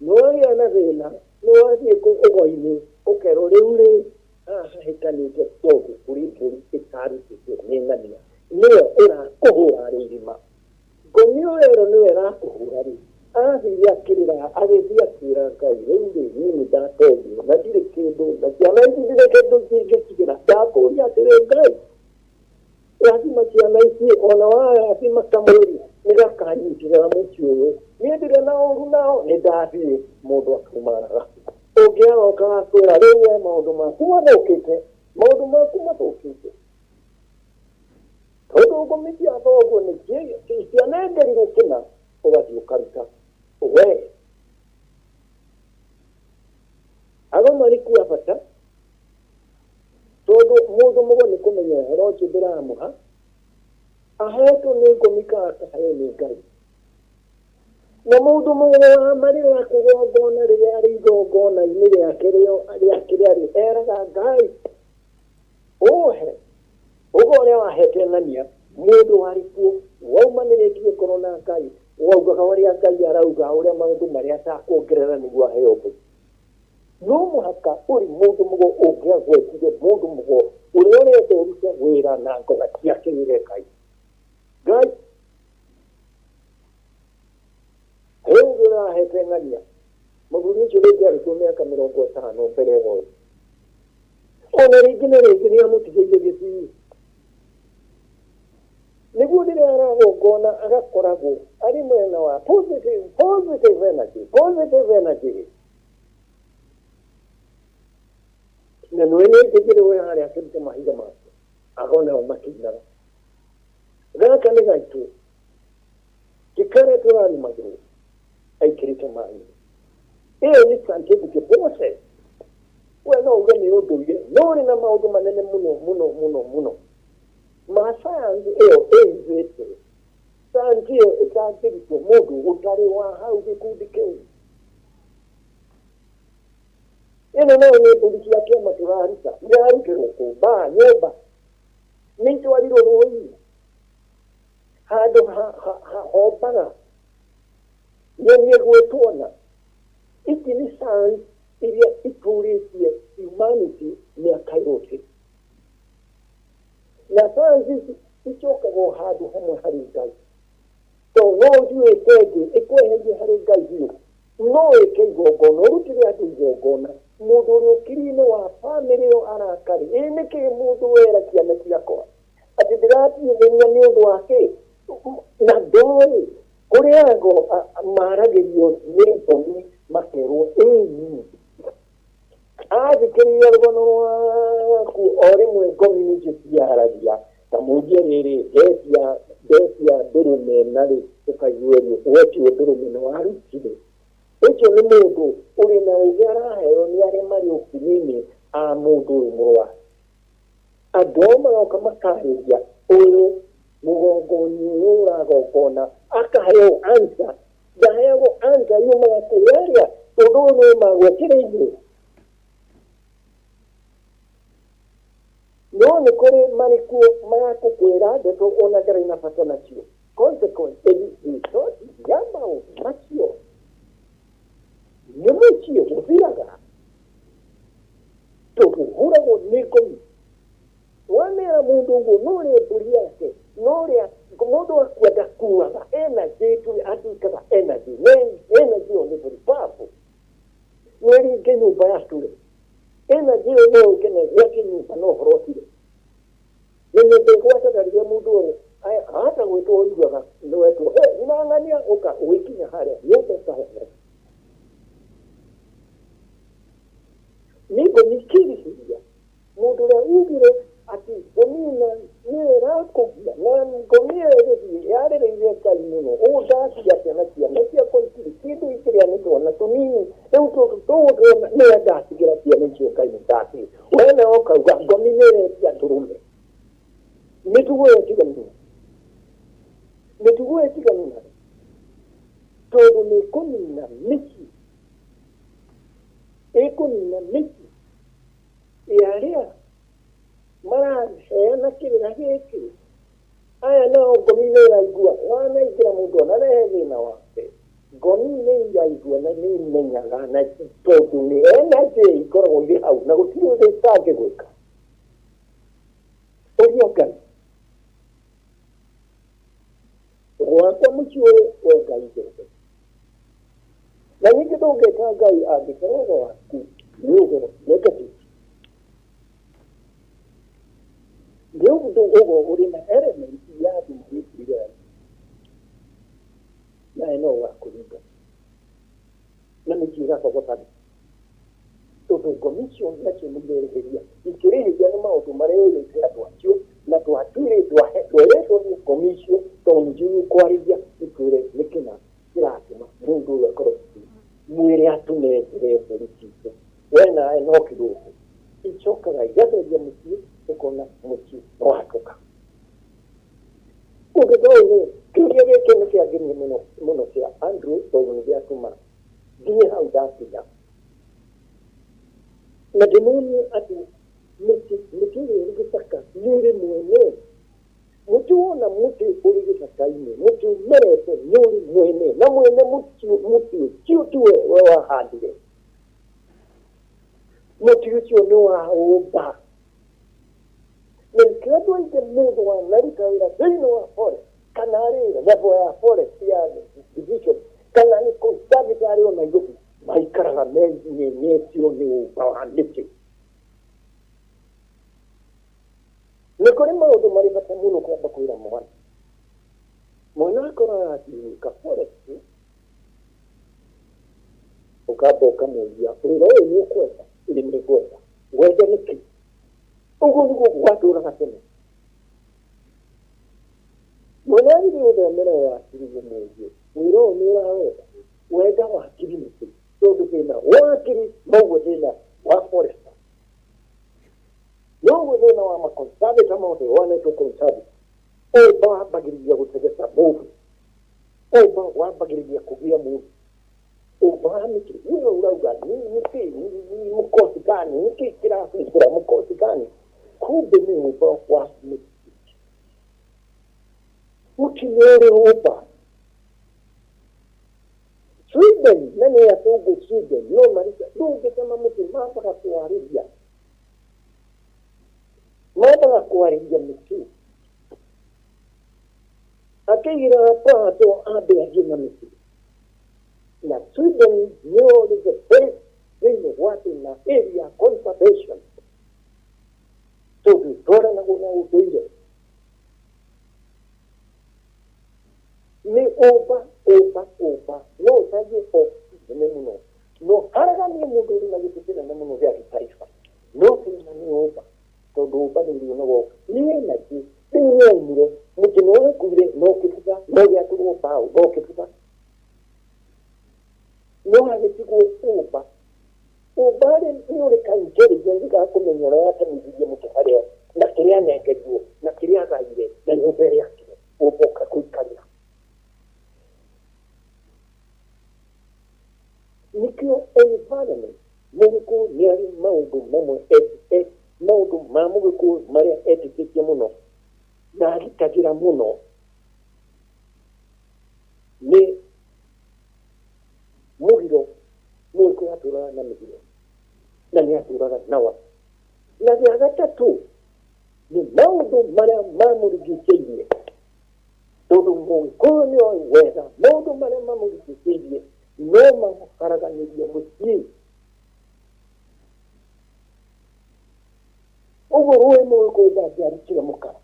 Nĩwagĩa na thĩna, nĩwathiĩ ũgo-inĩ ũkerwo rĩu rĩ, haha hahĩtanĩte tondũ kũrĩ mbũri ĩtarutĩtwo nĩ ng'ania, nĩwe ũrakũhũra arĩ irima. Ngomi ũrerwo nĩwe ĩrakũhũra rĩ, athire akĩrĩra, agĩthiĩ akĩra Ngai, rĩu rĩ, niĩ nĩndatongio na ndirĩ kĩndũ, na ciana ici ndirĩ kĩndũ ingĩcigĩra, ndakũria atĩrĩ Ngai, Rathima ciana ici, ona warathima kamweri nĩgakanyitĩrĩra mũciĩ ũyũ. Niĩ ndirĩ na ũru nao, nĩndathiĩ. Mũndũ akaumagara. Ũngĩ aroka agakwĩra, rĩu we maũndũ maku mathũkĩte, maũndũ maku mathũkĩte. Tondũ ngũmi cia thoguo nĩ cianengerirwo kĩna, ũgathiĩ ũkaruta. We ago marĩ kuo bata. Tondũ mũndũ mũgo nĩ kũmenya ũhoro ũcio ndĩramũha, ahetwo nĩ ngomi kana akaheo nĩ Ngai. Na mũndũ mũgo wa marĩra kũgongona rĩrĩa arĩ igongona-inĩ rĩake rĩa kĩrĩa rĩ, eraga Ngai, ũhe ũgo ũrĩa wahete ng'ania mũndũ warĩ kuo waumanĩrĩtie ngoro na Ngai, waugaga ũrĩa Ngai arauga, ũrĩa maũndũ marĩa atakuongerera nĩguo aheo mbũri. No mũhaka ũrĩ mũndũ mũgo ũngĩagwetire mũndũ mũgo ũrĩa ũrenda ũrute wĩra na ngoga ciake wĩre Ngai. Ngai he ũndũ ũrahete ng'ania. Mũthuri ũcio rĩngĩ arĩ kuo mĩaka 50 mbere ya ũyũ. Ona rĩngĩ na rĩngĩ nĩ amũtigĩire gĩcii. Nĩguo rĩrĩa aragongona agakoragwo arĩ mwena wa positive, positive energy, positive energy. Na nĩwe nĩ njĩkĩre we harĩa akĩruta mahiga make agona o makĩinaga. Gaka nĩ gaitũ gĩkarĩa tũrarĩmagĩrwo aikĩrĩte maĩ. Ĩyo nĩ scientific process. We no uge nĩ ũndũire, no ũrĩ na maũndũ manene mũno mũno mũno mũno ma science ĩyo ĩhithĩte. Science ĩyo ĩtangĩrutwo mũndũ ũtarĩ wa hau gĩkundi kĩu. Ĩno nayo nĩ mbũri cia kĩama tũraruta, irarutĩrwo kũ? Mbaa, nyũmba. Nĩ itwarirwo rũĩ-inĩ handũ hombaga nyoni ĩgwĩtwo na. Ici nĩ science iria itũrĩtie humanity mĩaka yothe. Na science ici icokaga o handũ hamwe harĩ Ngai. Tondũ no ũthiĩ wĩke ĩngĩ ĩkweherie harĩ Ngai biũ. No wĩke igongona, ũrutĩre andũ igongona, mũndũ ũrĩ ũkiri-inĩ wa famĩlĩ ĩyo arakare, ĩ nĩkĩ mũndũ wera ciana ciakwa atĩ ndĩratiithĩria nĩ ũndũ wa kĩ? Na ndoĩ kũrĩ ago maragĩrio nĩ ngomi makerwo ĩni. Athikĩrĩria rũgano rwaku o rĩmwe ngomi nĩcio ciaragia ta mũnjie rĩrĩ ndetia ndetia ndũrũme na rĩ ũkaigua wetio ndũrũme nĩ warutire. Ũcio nĩ mũndũ ũrĩ na ũgĩ araheo nĩ arĩa marĩ ũkiri-inĩ a mũndũ ũyũ mũrwaru. Andũ ao maroka makarĩria ũyũ Mũgongoni ũyũ ũragongona akaheo answer, ndaheagwo answer yumaga kũrĩ arĩa, tondũ ũyũ nĩ magwĩkĩrĩirie. No nĩ kũrĩ marĩ kuo marakũkwĩra ndeto ona ndarĩ na bata nacio. Consequence, result ya maũndũ macio nĩ mũciĩ ũthiraga, tondũ ũhũragwo nĩ ngomi. Wamera mũndũ ũguo no ũrĩe mbũri yake, no ũrĩa mũndũ akua ndakuaga, energy atuĩkaga energy, na energy ĩyo nĩ very powerful. Nĩ ĩringe nyũmba yatũre, energy ĩyo no yũke na ĩgwate nyũmba na ũhoro ũthire. Na nyũmba ĩgwataga rĩrĩa mũndũ ahata gwĩtwo, ũiguaga nĩ wetwo, "Hey, nĩrang'ania ũka," ũgĩkinya harĩa nyũmba ĩkahĩa. Nĩ ngomi kĩrĩhĩria mũndũ ũrĩa ugire atĩ ngomina nĩyo ĩrakũgia, na ngomi ĩyo ĩgĩthiĩ yarĩrĩire Ngai mũno ũũ, ndatiga ciana ciana ciakwa itirĩ kĩndũ ikĩrĩa, nĩ twana tũnini rĩu tũtũ tũgũtũona, nĩwe ndatigĩra ciana icio Ngai nĩ ndatigĩra. We nawe ũkauga ngomi nĩ ĩretia ndũrũme. Mĩtugo ĩyo tiganu, mĩtugo ĩyo tiganu nayo, tondũ nĩ ĩkũnina mĩciĩ, ĩkũnina mĩciĩ ya arĩa maraheana kĩrĩra gĩkĩ. Aya nao ngomi nĩ ĩraigua wanaingĩra mũndũ onarehe thĩna wake, ngomi nĩ iraigua na nĩ imenyaga, na tondũ nĩ energy ikoragwo irĩ hau na gũtirĩ ũndũ itangĩgwĩka. Ũria Ngai gwakwa mũciĩ ũyũ, we Ngai ndende na ningĩ ndũngĩka Ngai angĩkorwo waku nĩ ũgo negative, nĩ ũndũ ũgo ũrĩ na element ya andũ marĩkĩrire nawe no ũgakũringa na mĩciĩ ĩgakogotana, tondũ ngomi icio nacio nĩ irerĩhĩria, ikĩrĩhĩria nĩ maũndũ marĩa wĩrĩte andũ acio na twatuire tweretwo nĩ ngomi icio, tondũ nĩcio ikwarĩria ikwĩre nĩkĩna kĩratũma mũndũ ũyũ akorwo mwĩre atũnengere mbũri citũ. We nawe no kĩroko icokaga igatheria mũciĩ, ũkona mũciĩ nĩwatũka. Ũndũ ta ũyũ rĩ, kĩũria gĩkĩ nĩ kĩangenia mũno mũno kĩa Andrew, tondũ nĩ gĩatũma nginye hau ndakinya na ndĩmuonie atĩ mĩtĩ mĩtĩ ĩrĩa ĩrĩ gĩthaka nĩ ĩrĩ mwene. Mũtĩ wona mũtĩ ũrĩ gĩthaka-inĩ, mũtĩ ũmerete nĩ ũrĩ mwene, na mwene mũtĩ mũtĩ ũcio ti we we wahandire. Mũtĩ ũcio nĩ wa ũmba. Na nĩkĩo andũ aingĩ mũndũ wanaruta wĩra thĩinĩ wa forest, kana arĩ level ya forest ya division, kana nĩ conservator arĩ o Nairobi, maikaraga menyenyetio nĩ ũmba wa mĩtĩ. Nĩ kũrĩ maũndũ marĩ bata mũno kwamba kwĩra mwana. Mwana akorwo arathiĩ gwĩka forest, ũkamba ũkamũria, "Wĩra ũyũ nĩ ũkwenda?" "Ĩĩ nĩ ngwenda." "Wenda nĩkĩ?" Ũguo nĩguo gwatũraga tene. Mwana agĩthiĩ gũthomera wakiri, ũmũrie, "Wĩra ũyũ nĩ ũrawenda? Wenda wakiri nĩkĩ?" Tondũ thĩna wa wakiri noguo thĩna wa forester, noguo thĩna wa maconservator mothe wanetwo conservator. Ũmba wambagĩrĩria gũtegeta mũndũ, ũmba wambagĩrĩria kũgĩa mũndũ, ũmba wa mĩtĩ. Wewe ũrauga nĩ nĩkĩ nĩ mũkosi gani, nĩkĩ kĩrathumbũra mũkosi gani? Kumbe nĩ ũmba wa mĩtĩ. Mũtĩ nĩ ũrĩ ũmba. Sweden na nĩ athũngũ, Sweden no marika ndũngĩtema mũtĩ, mambaga kwarĩria, mambaga kwarĩria mĩtĩ akĩigĩra pato ambe athiĩ na mĩtĩ. Na Sweden nĩo the best thĩinĩ wa thĩ na area conservation, tondũ ĩtwaranagwo na ũndũire. Nĩ ũmba ũmba ũmba no ũcarie obici nene mũno, no haraganie mũndũ ũrĩ na gĩtĩ kĩnene mũno gĩa gĩtaifa, no thĩna nĩ ũmba, tondũ ũmba nĩ ũrĩonagwo nĩ energy. Rĩu nĩ yaumire mũtĩ nĩ wakuire, no kĩbutha no gĩatũrwo mbaũ, no kĩbutha no hagĩtigwo ũmba. Ũmba rĩ, nĩ ũrĩ ka intelligence ga kũmenya ũrĩa yatemithirie mũtĩ harĩa na kĩrĩa anengerirwo na kĩrĩa agaire na nyũmba ĩrĩa akire. Mamwe maũndũ ma Mũgĩkũyũ marĩa etĩkĩtie mũno na agitagĩra mũno nĩ mũgiro. Mũgĩkũyũ atũraga na mĩgiro na nĩ atũraga na wa. Na gĩa gatatũ nĩ maũndũ marĩa mamũrigicĩirie, tondũ Mũgĩkũyũ nĩ oĩ wega maũndũ marĩa mamũrigicĩirie no mamũharaganĩrie mũciĩ. Ũguo rũĩ Mũgĩkũyũ ndangĩarutire mũkara.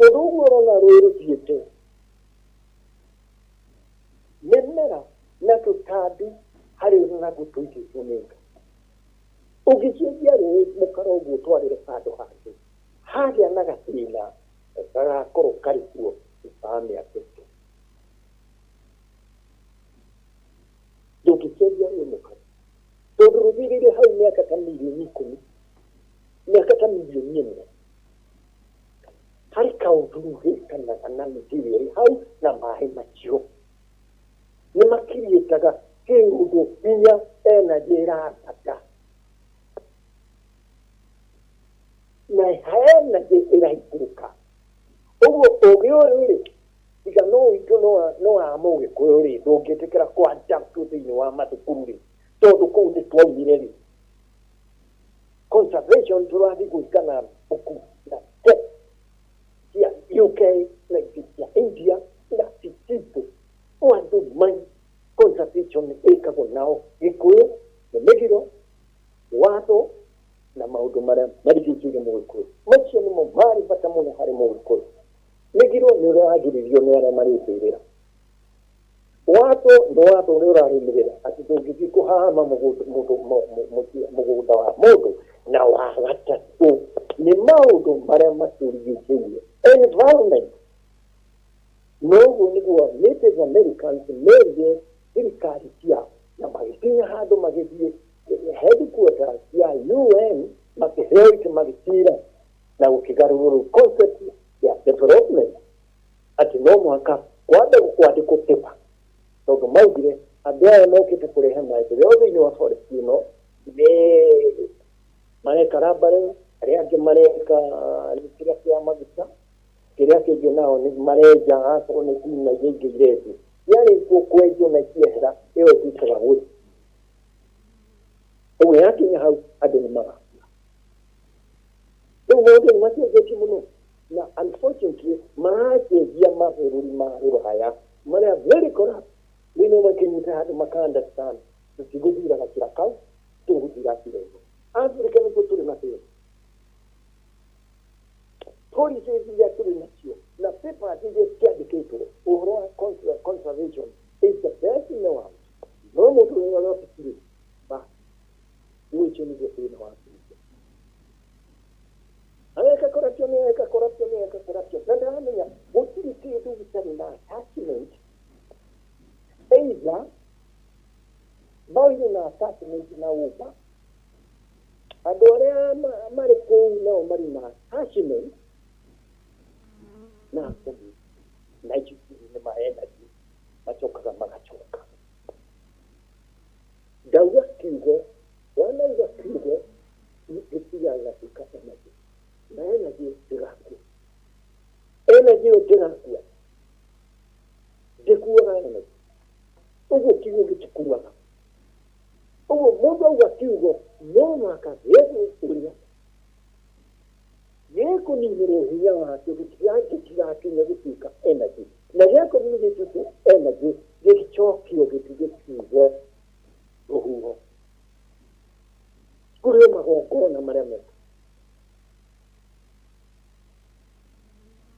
Ũndũ ũguo ũrona rũĩ rũthiĩte, mĩmera na tũtambi harĩ naguo tũigĩtwo nĩ Ngai. Ũngĩcenjia rũĩ mũkara ũguo ũtwarĩre handũ hangĩ, hagĩa na gathĩna gagakorwo karĩ kuo thutha wa mĩaka ĩtatũ. Ndũngĩcenjia rũĩ mũkara tondũ rũthirĩire hau mĩaka ta mirioni 10, mĩaka ta mirioni 1. Harĩ kaũndũ gĩkanaga na mĩtĩ ĩrĩa ĩrĩ hau na maĩ macio nĩ makiriĩtaga kĩũndũ hinya energy ĩrambata na energy ĩraikũrũka. Ũguo ũgĩ ũyũ rĩ, tiga no witũ no wa Mũgĩkũyũ rĩ, ndũngĩtĩkĩra kũ adapt thĩinĩ wa mathukuru rĩ, tondũ kũu nĩ twaumire rĩ. Conservation tũrathiĩ gwĩka na mbuku na text cia UK na ingĩ cia India na ti citũ. O andũ mai conservation ĩkagwo nao Gĩkũyũ nĩ mĩgiro, watho na maũndũ marĩa marigicĩirie Mũgĩkũyũ. Macio nĩmo marĩ bata mũno harĩ Mũgĩkũyũ. Mĩgiro nĩ ũrĩa wagiririo nĩ arĩa marĩ mbĩrĩra. Watho nĩ watho ũrĩa ũrarũmĩrĩra atĩ ndũngĩthiĩ kũhahama mũgũnda wa mũndũ. Na wa gatatũ nĩ maũndũ marĩa matũrigicĩirie, environment. Noguo nĩguo Native Americans merire thirikari ciao na magĩkinya handũ magĩthiĩ headquarters cia UN, makĩheo itĩ, magĩcira na gũkĩgarũrwo concept ya development atĩ no mũhaka kwambe kwandĩkwo paper, tondũ maugire andũ aya mokĩte kũrehe maendeleo thĩinĩ wa forest ĩno nĩ mareka rambare, arĩa angĩ mareka nĩ kĩrĩa kĩa maguta, kĩrĩa kĩngĩ nao nĩ marenja, akorwo nĩ tina iria ingĩ irenjwo ciarĩkwo kwenjwo na ciehera, ĩyo ĩtuĩkaga waste. Ũguo yakinya hau andũ nĩ magakua. Rĩu maũndũ nĩ macenjetie mũno na unfortunately maracenjia mabũrũri ma rũraya marĩa very corrupt. Rĩu no makinyĩte handũ maka understand tũtigũthira gacĩra kau, tũgũthira njĩra ĩno. Africa nĩkuo tũrĩ na thĩna. Policies iria tũrĩ nacio na papers iria ciandĩkĩtwo ũhoro wa conservation is the best in the world, no mũndũ ũrĩa ũrĩa ba ũcio nĩguo thĩna wa Afrika. Areka corruption, areka corruption, areka corruption na ndaramenya gũtirĩ kĩndũ gĩtarĩ na attachment, either mbaũ na attachment na ũmba andũ arĩa marĩ kũu nao marĩ na attachment na kũu na icio nĩ ma energy macokaga magacoka. Ndauga kiugo, wanauga kiugo gĩtigaga gatuĩka energy na energy ndĩgakua. Energy ĩyo ndĩgakua, ndĩkuaga energy. Ũguo kiugo gĩtikuaga. Ũguo mũndũ auga kiugo no mũhaka gĩethe ũrĩa gĩkũninĩrwo hinya wakĩo gĩtigakinya gũtuĩka energy, na gĩakorwo gĩtuĩke energy gĩcokio gĩtuĩke kiugo rũhuho kũrĩ o magongona marĩa meka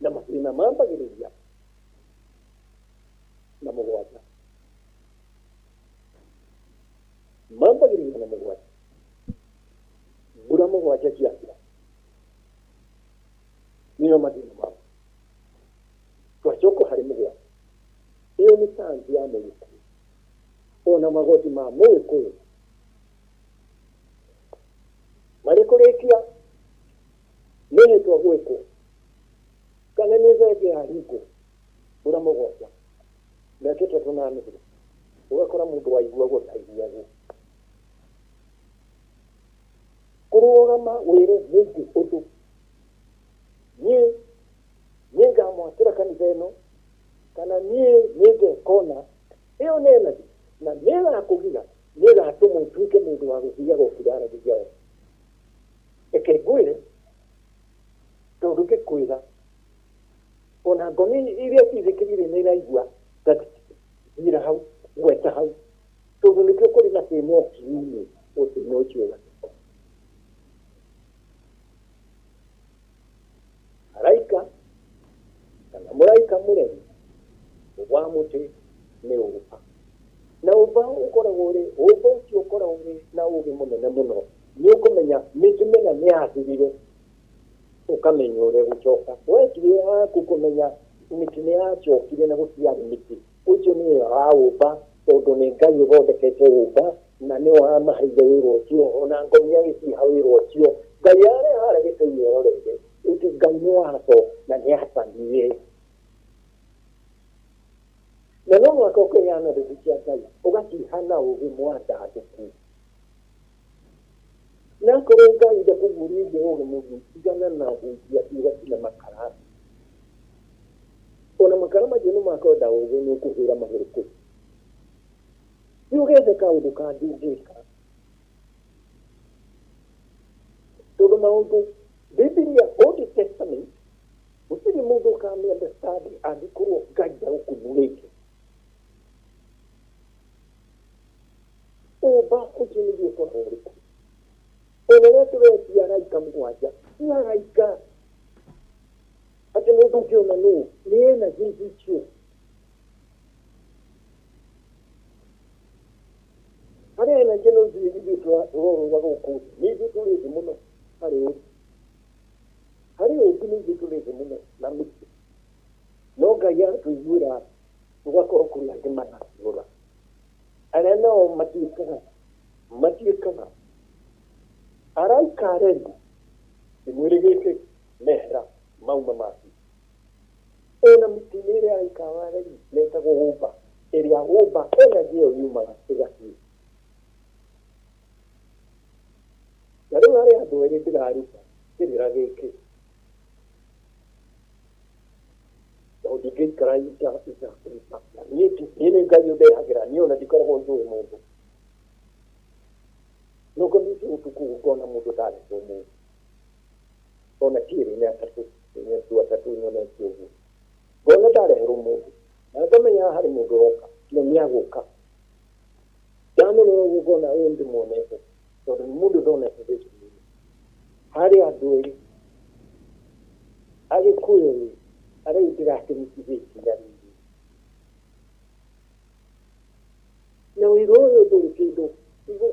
na mathĩna mambagĩrĩria na mũgwanja, mambagĩrĩria na mũgwanja, mbura mũgwanja ciathira nĩyo mathĩna mao twacoka harĩ mũgwanja. Ĩyo nĩ sayansi ya Mũgĩkũyũ ona magoti ma Mũgĩkũyũ marĩ kũrĩkia mĩhĩtwa gwĩkwo kana nĩ thenge yaringwo mbura mũgwanja mĩaka 3.5, ũgakora mũndũ waiguagwo ndaiguagwo. Kũrũgama wĩre mũingĩ ũndũ niĩ nĩngamwakĩra kanitha ĩno kana niĩ nĩngeka ũna, ĩyo nĩ energy na nĩĩgakũgiga, nĩĩgatũma ũtuĩke mũndũ wa gũthiaga ũkĩaragĩria wega. Reke ngwĩre, tondũ ngĩkwĩra ona ngomi iria cithikĩrĩirie nĩ iraigua that thiĩra hau, gweta hau, tondũ nĩkĩo kũrĩ na thĩna ũkiume thĩna ũcio ũgatuĩka. Araika kana mũraika mũremi wa mũtĩ nĩ ũũmba. Na ũũmba ũkoragwo ũrĩ, ũũmba ũcio ũkoragwo ũrĩ na ũũgĩ mũnene mũno. Nĩ ũkũmenya mĩtĩ mĩna nĩ yathirire, ũkamenya ũrĩa ĩgũcoka. We ti wĩra waku kũmenya mĩtĩ nĩ yacokire na gũtiarĩ mĩtĩ. Ũcio nĩ wĩra wa ũũmba tondũ nĩ Ngai ũthondekete ũũmba na nĩwe wamaheire wĩra ũcio. Ona ngomi agĩciha wĩra ũcio. Ngai arĩ harĩa gĩtĩ-inĩ eroreire. Ĩndĩ Ngai nĩ watho na nĩ aathanire. Na no mũhaka ũkeheana ndeto cia Ngai ũgaciha na ũũgĩ mwandandũku. Na akorwo Ngai ndakũguũrĩirie ũũgĩ mũingĩ, tigana na ũhunjia atĩ ũgacina makara. Ona makara macio nĩ makwenda ũũgĩ nĩ ũkũhĩra magũrũ kũ. Thiĩ ũgethe kaũndũ kangĩ ũngĩka. Tondũ maũndũ Bibilia Old Testament gũtirĩ mũndũ ũkamĩ understand angĩkorwo Ngai ndagũkunũrĩte. Ũmba ũcio nĩguo ũkoragwo ũrĩ kuo. Ona ũrĩa tũretia araika mũgwanja, ti araika atĩ mũndũ ũngĩona nũ nĩ energy icio. Harĩ energy no ithuĩ ithuĩ tũrorũra gũkũ thĩ, nĩ ithuĩ tũrĩ thĩ mũno harĩ ũmbi. Harĩ ũmbi nĩ ithuĩ tũrĩ thĩ mũno na mĩtĩ. No Ngai agatũiguĩra tũgakorwo kũrĩ angĩ maratũrora. Arĩa nao matuĩkaga matuĩkaga araika aremi kĩmwĩrĩ gĩkĩ mehera mauma maku. Ona mĩtĩ-inĩ ĩrĩa araika aremi metagwo hũmba, ĩrĩa hũmba energy ĩyo yumaga ĩgathiĩ. Na rĩu harĩ andũ erĩ ndĩraruta kĩrĩra gĩkĩ. Tondũ ndingĩikara itakũruta. Na niĩ niĩ nĩ Ngai ũndehagĩra, niĩ ona ndikoragwo njũĩ mũndũ. No ngomete ũtukũ ngona mũndũ ndarehwo mũndũ. Ona ti erĩ nĩ atatũ, nĩ andũ atatũ nyonete ũguo. Ngona ndareherwo mũndũ. Na ngamenya haha harĩ mũndũ ũroka, na nĩ agũka. Ndamũrora ũguo ngona ũyũ ndĩmuonete, tondũ nĩ mũndũ ndonete thĩinĩ. Harĩ andũ erĩ, Agĩkũyũ rĩ, arĩa ndĩrakĩnyitithia ikinya rĩrĩ. Na wĩra ũyũ ndũrĩ kĩndũ,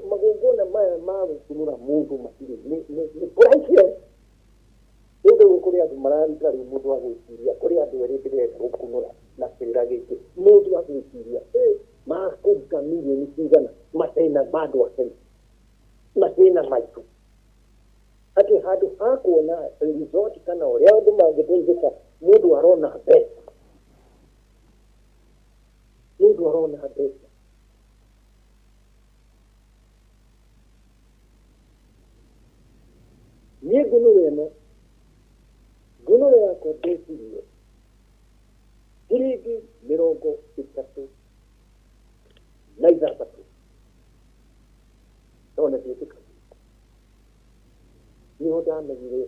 magongona maya ma gũkunũra mũndũ matirĩ, nĩ priceless. Rĩu rĩu kũrĩ andũ mararuta rĩu mũndũ agwĩciria, kũrĩ andũ erĩ ndĩrenda gũkunũra na kĩrĩra gĩkĩ. Mũndũ agwĩciria, makũruta mirioni cigana mathĩna ma andũ a Kenya, mathĩna maitũ. Atĩ handũ ha kuona result kana ũrĩa andũ mangĩteithĩka, mũndũ arona mbeca. Mũndũ arona mbeca. Niĩ ngũnũre ĩno, ngũnũre yakwa ndecirie ciringi 36 no na ndiĩtĩkagia. Niho ndamenyire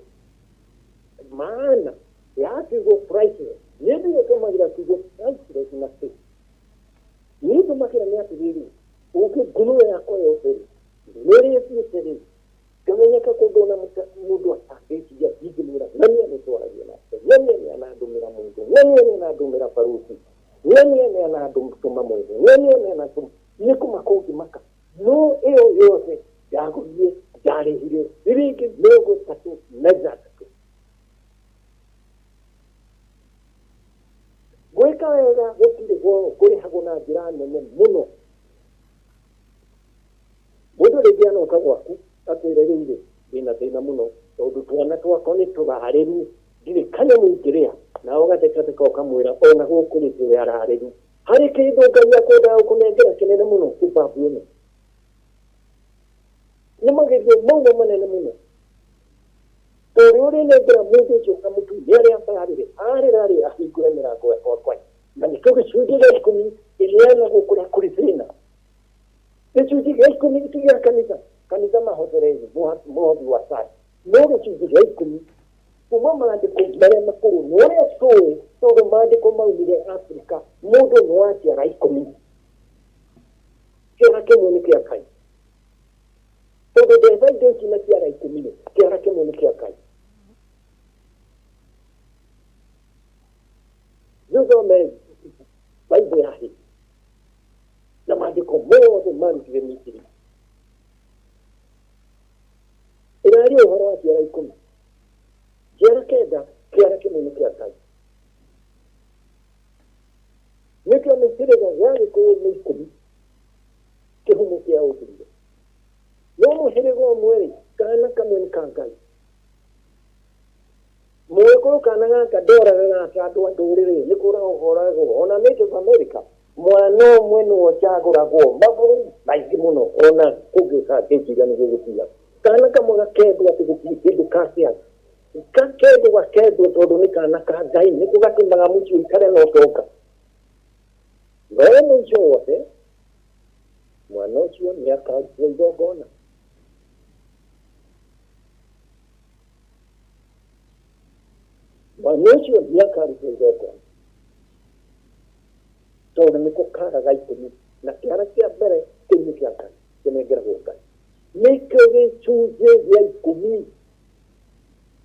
maana ya kiugo priceless. Niĩ ndigũtũmagĩra kiugo priceless na kĩ. Niĩ ndũmagĩra nĩ atĩrĩrĩ, ũngĩ ngũnũre yakwa yothe rĩ, nĩ ĩthiĩte rĩ, ngamenyeka kũndũ ona mũndũ atangĩciria ndingĩmwĩra ng'ania nĩ twaragia nake, ng'ania nĩ anandũmĩra mũndũ, ng'ania nĩ anandũmĩra barũthi, ng'ania nĩ anandũma mũndũ, ng'ania nĩ anatũma, nĩ kũmaka ũngĩmaka. No ĩyo yothe ndagũrire, ndarĩhire ciringi 36. Gwĩka wega gũtirĩ goro, kũrĩhagwo na njĩra nene mũno. Mũndũ rĩngĩ anoka gwaku akwĩre rĩu rĩ, ndĩna thĩna mũno tondũ twana twakwa nĩ tũrarĩru, ndirĩ kanyamũ ingĩrĩa. Nawe ũgathekatheka ũkamwĩra ona gũkũ rĩ tũrĩ ararĩru. Harĩ kĩndũ Ngai akwendaga gũkũnengera kĩnene mũno kĩbabu ĩno. Nĩ magerio mauma manene mũno. Rĩrĩa ũrĩnengera mũndũ ũcio kamũtu nĩ arĩa arĩre arĩra rĩ ahingũre mĩrango yakwa kwai. Na nĩkĩo gĩcunjĩ gĩa ikũmi ĩrĩanagwo kũrĩa kũrĩ thĩna. Gĩcunjĩ gĩa ikũmi ti gĩa kanitha, kanitha mahothereire mũhothi wa cai. No gĩcunjĩ gĩa ikũmi kuma maandĩko marĩa makũrũ nĩ ũrĩa tũĩ tondũ maandĩko maumire Afrika, mũndũ nĩ wa ciara ikũmi. Kĩara kĩmwe nĩ kĩa Ngai. Tondũ ndetha indo ici na ciara ikũmi rĩ, kĩara kĩmwe nĩ kĩa Ngai. Thome Bible ya hĩndĩ na maandĩko mothe marutire Misiri. Ĩraria ũhoro wa ciara ikũmi. Ciara kenda, kĩara kĩmwe nĩ kĩa Ngai. Nĩkĩo mĩhĩrĩga ya Gĩkũyũ nĩ ikũmi, kĩhumo kĩa ũndũire. No mũhĩrĩga ũmwe rĩ, kana kamwe nĩ ka Ngai. Mũgĩkũyũ kana gaka ndoragaga ta andũ a ndũrĩrĩ, nĩ kũragwo koragwo. Ona Native America, mwana ũmwe nĩwe ũcagũragwo mabũrũri maingĩ mũno, ona kũngĩũka ngĩciria nĩ gũgũtiga. Kana kamwe gakendwo atĩ gũtirĩ kĩndũ kakĩaga. Gakendwo gakendwo tondũ nĩ kana ka Ngai, nĩko gatũmaga mũciĩ ũikare na ũtonga. No mũico wothe, mwana ũcio nĩ akarutwo igongona. Mwana ũcio nĩ akarutwo igongona tondũ nĩko kara ga ikũmi na kĩara kĩa mbere kĩu nĩ kĩa Ngai, kĩnengeragwo Ngai. Nĩkĩo gĩcunjĩ gĩa ikũmi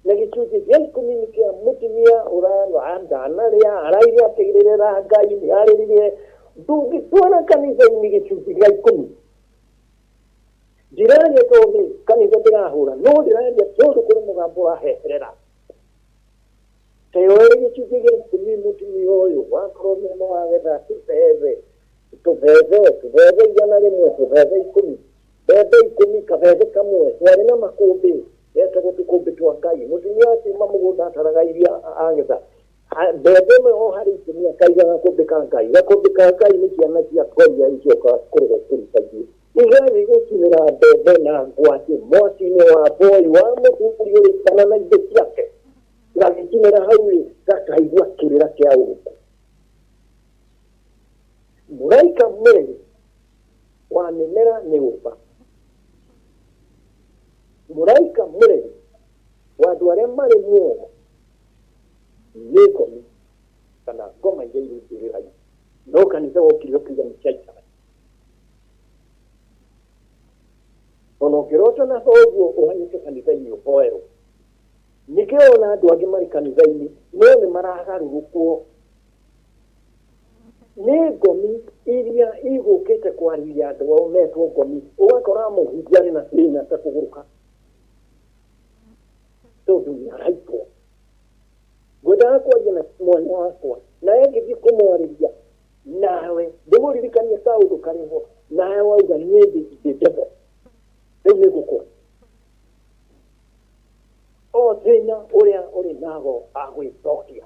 na gĩcunjĩ gĩa ikũmi nĩ kĩa mũtumia ũrandanarĩa araire akĩrĩrĩra Ngai nĩ arĩrire. Ndũngĩtwara kanitha-inĩ gĩcunjĩ gĩa ikũmi. Ndiraria tondũ kanitha ndĩrahũra, no ndĩraria tondũ kũrĩ mũgambo ũraheherera. Teoere gĩcunjĩ gĩa ikũmi mũtumia ũyũ wakorwo nĩ wagetha tũbebe tũbebe tũbebe igana rĩmwe tũbebe ikũmi mbembe ikũmi kabebe kamwe twarĩ na makũmbĩ getagwo tũkũmbĩ twa Ngai. Mũtumia akiuma mũgũnda ataraga iria agetha mbembe ĩmwe o harĩ ikũmi akaiga gakũmbĩ ka Ngai. Gakũmbĩ ka Ngai nĩ ciana cia ngoria iciokaga kũrĩha kũruta irio. Igathiĩ gũcinĩra mbembe na ngwacĩ mwaki-inĩ wa boi wa mũthuri ũrĩ kana na indo ciake. Gagĩcinĩra hau rĩ, gakaigua kĩrĩra kĩa ũũkũ. Mũraika mũreri wa mĩmera nĩ ũmba. Mũraika mũreri wa andũ arĩa marĩ muoyo nĩ ngomi kana ngoma iria irĩ mbĩrĩra-inĩ. No kanitha wokire ũkiuga nĩ caitani. Ona ũngĩrota na thoguo ũhanyũke kanitha-inĩ ũhoerwo. Nĩkĩo ona andũ angĩ marĩ kanitha-inĩ no nĩ maragarũrũkwo nĩ ngomi iria igũkĩte kwarĩria andũ ao metwo ngomi, ũgakora mũhunjia arĩ na thĩna ta kũgũrũka tondũ nĩ araitwo. Ngwendaga kwaria na mwana wakwa naye ngĩthiĩ kũmwarĩria nawe ndĩmũririkanie kaũndũ karĩ ho, nawe wauga niĩ ndĩ ndebo rĩu nĩ ngũkwa o thĩna ũrĩa ũrĩ nago agwĩcokia.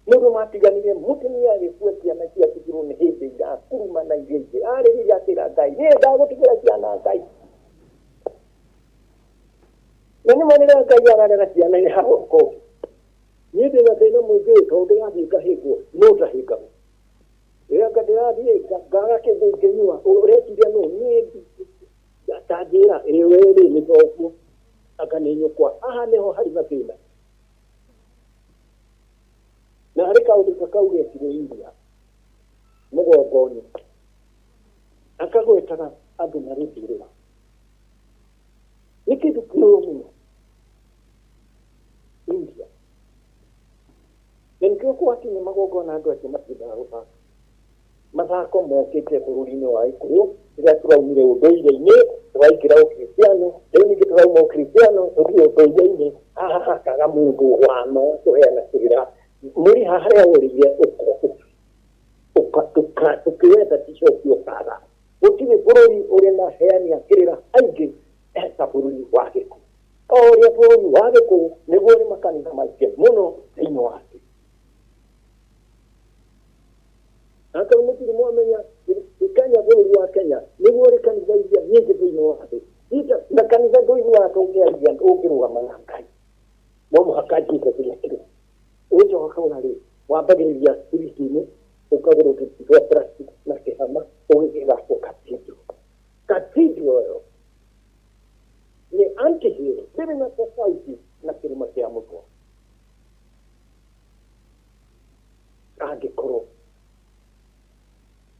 Mũndũ matiganire mũtumia agĩkua ciana ciatigirwo nĩ hĩndĩ irakuruma na iria ingĩ arĩrire akĩra Ngai niĩ ndagũtigĩra ciana Ngai. Na nĩ ma rĩrĩa Ngai ararera ciana nĩ haroka ũngĩ. Niĩ ndĩna thĩna mũingĩ tondũ ndĩrathiĩ ngahĩngwo no ndahĩngagwo. Rĩrĩa ndĩrathiĩ ngaga kĩndũ ingĩnyua ũreciria nũ niĩ atanjĩra ĩĩ we rĩ nĩ thoguo anga nĩ nyũkwa. Haha nĩho harĩ na thĩna. Na harĩ kaũndũ ta kau gekirwo India mũgongo-inĩ akagwetaga andũ marĩ mbĩrĩra. Nĩ kĩndũ kĩũru mũno India. Na nĩkĩo gwakinya magongona andũ acio matiendaga gũthaka. Mathako mokĩte bũrũri-inĩ wa Gĩkũyũ rĩrĩa tũraumire ũndũire-inĩ tũraingĩra ũkristiano, rĩu ningĩ tũrauma ũkristiano tũthiĩ ũndũire-inĩ, haha hakaga mũndũ wama wa kũheana kĩrĩra mũrĩ haha harĩa ũrĩire tũkĩwetha ticoki ũkaga. Gũtirĩ bũrũri ũrĩ na aheani a kĩrĩra aingĩ ta bũrũri wa Gĩkũyũ. O ũrĩa bũrũri wa Gĩkũyũ nĩguo ũrĩ makanitha maingĩ mũno thĩinĩ wa thĩ. Akorwo mũtirĩ mwamenya Kenya, bũrũri wa Kenya nĩguo ũrĩ kanitha iria nyingĩ thĩinĩ wa thĩ. Jesus na kanitha ndũiguaga tũngĩaria ũngĩrũgama na Ngai no mũhaka Jesus ĩrekĩrwo. Ũgĩcoka ũkauga rĩ, wambagĩrĩria spirit-inĩ ũkagũra tũtĩ twa plastic na kĩhama ũgĩgakwo cathedral. Cathedral ĩyo nĩ anthill ndĩrĩ na tofauti na kĩrĩma kĩa mũtwa. Angĩkorwo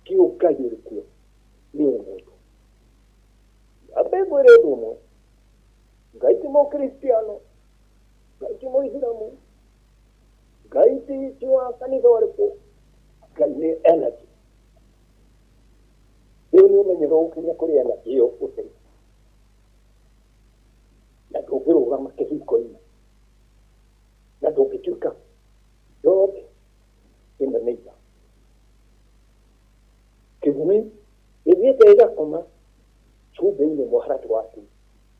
ti ũngai ũrĩ kuo nĩ ũmũndũ. Ambe ngwĩre ũndũ ũmwe, Ngai ti mũkristiano, Ngai ti mũithiramu, Ngai ti wa kanitha ũrĩkũ, Ngai nĩ energy. Rĩu nĩ ũmenyero ũkinya kũrĩ energy ĩyo ũteri na ndũngĩrũgama kĩhingo-inĩ na ndũngĩtuĩka dog in the neighbor. Kĩgui gĩthiĩte gĩgakoma cumbĩ-inĩ mũharatĩ wa cumbĩ.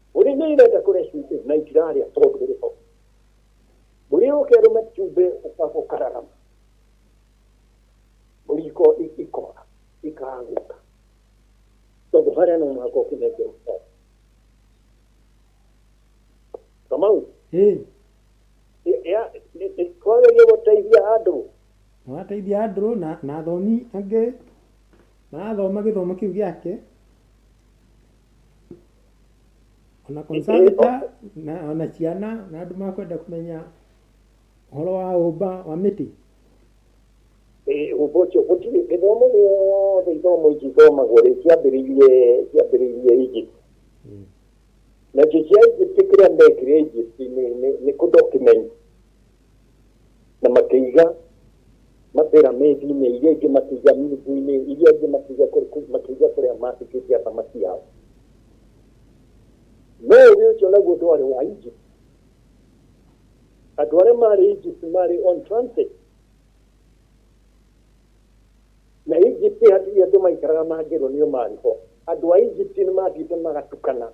Mbũri nĩ irenda kũrĩa cumbĩ na itirarĩa tondũ ũrĩ ho. Mbũri yũke ĩrũme cumbĩ ũkararama. Mbũri ikora ikaga gũka. Tondũ harĩa no mũhaka ũkĩnengerwo tondũ. Kamau, nĩ twageria gũteithia andũ. Nĩwateithia andũ na athomi angĩ marathoma gĩthomo kĩu gĩake. Ona conservator na ona ciana na andũ makwenda kũmenya ũhoro wa ũmba wa mĩtĩ. Ũmba ũcio gũtirĩ gĩthomo gĩothe ithomo ici ithomagwo rĩ ciambĩrĩirie Egypt. Nacio cia Egypt kĩrĩa mekire Egypt nĩ kũ document na makĩiga mapyramid-inĩ iria ingĩ makĩiga mĩtũ-inĩ iria ingĩ makĩiga makĩiga kũrĩa mathikĩte athamaki ao. No ũgĩ ũcio naguo ndwarĩ wa Egypt. Andũ arĩa marĩ Egypt marĩ on transit. Na Egypt hatirĩ andũ maikaraga mangĩrwo nĩo marĩ ho. Andũ a Egypt nĩ mathiĩte magatukana.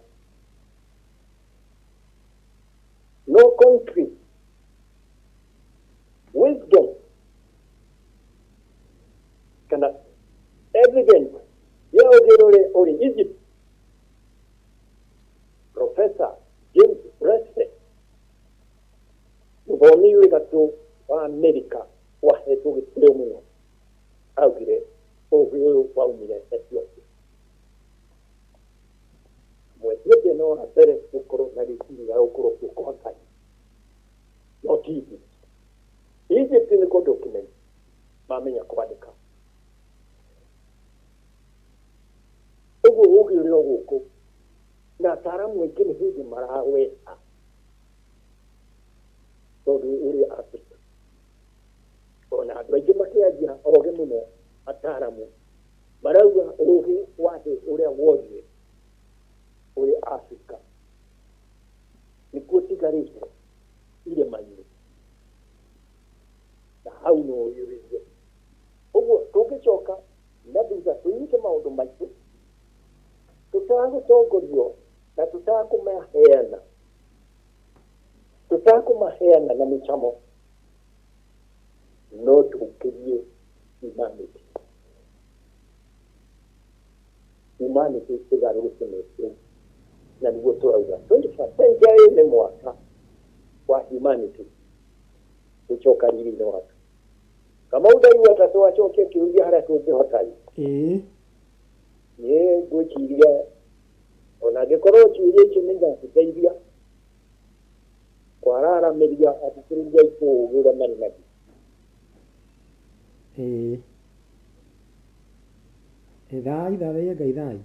No concrete wisdom kana evidence ya ũgĩ ũrĩa ũrĩ Egypt. Professor James Preston mũthomi wĩ gatũ wa Amerika wahetwo gĩtĩo mũno augire ũgĩ ũyũ waumire Ethiopia. Mũethiopia no wa mbere gũkorwo na rĩciria rĩa gũkorwo kuo kwa Ngai no ti Egypt. Egypt nĩ kũ document mamenya kwandĩka. Ũguo ũgĩ ũrĩ o gũkũ na ataaramu aingĩ nĩ hĩndĩ marawetha tondũ ũrĩ Africa. Ona andũ aingĩ makĩanjia ogĩ mũno ataaramu marauga ũgĩ wa thĩ ũrĩa wothe ũrĩ Africa nĩkuo ũtigarĩte irĩma-inĩ na hau no ũiyũrĩrie. Ũguo tũngĩcoka na thutha tũnyite maũndũ maitũ tũtagũtongorio na tũtakũmaheana tũtakũmaheana na mĩcamo no tũkĩrie humanity. Humanity ĩgarũrũke meciria na nĩguo tũrauga 21st century nĩ mwaka wa humanity gũcoka riri-inĩ wake. Kamau ndaigua ta twacokia kĩũria harĩa tũngĩhota ĩ. Niĩ ngwĩciria ona angĩkorwo ciũria icio nĩ igatũteithia kwararamĩria athikĩrĩria aitũ ũgĩ ũrĩa marĩ naguo. Ĩĩ. Thai thathaiya Ngai thai.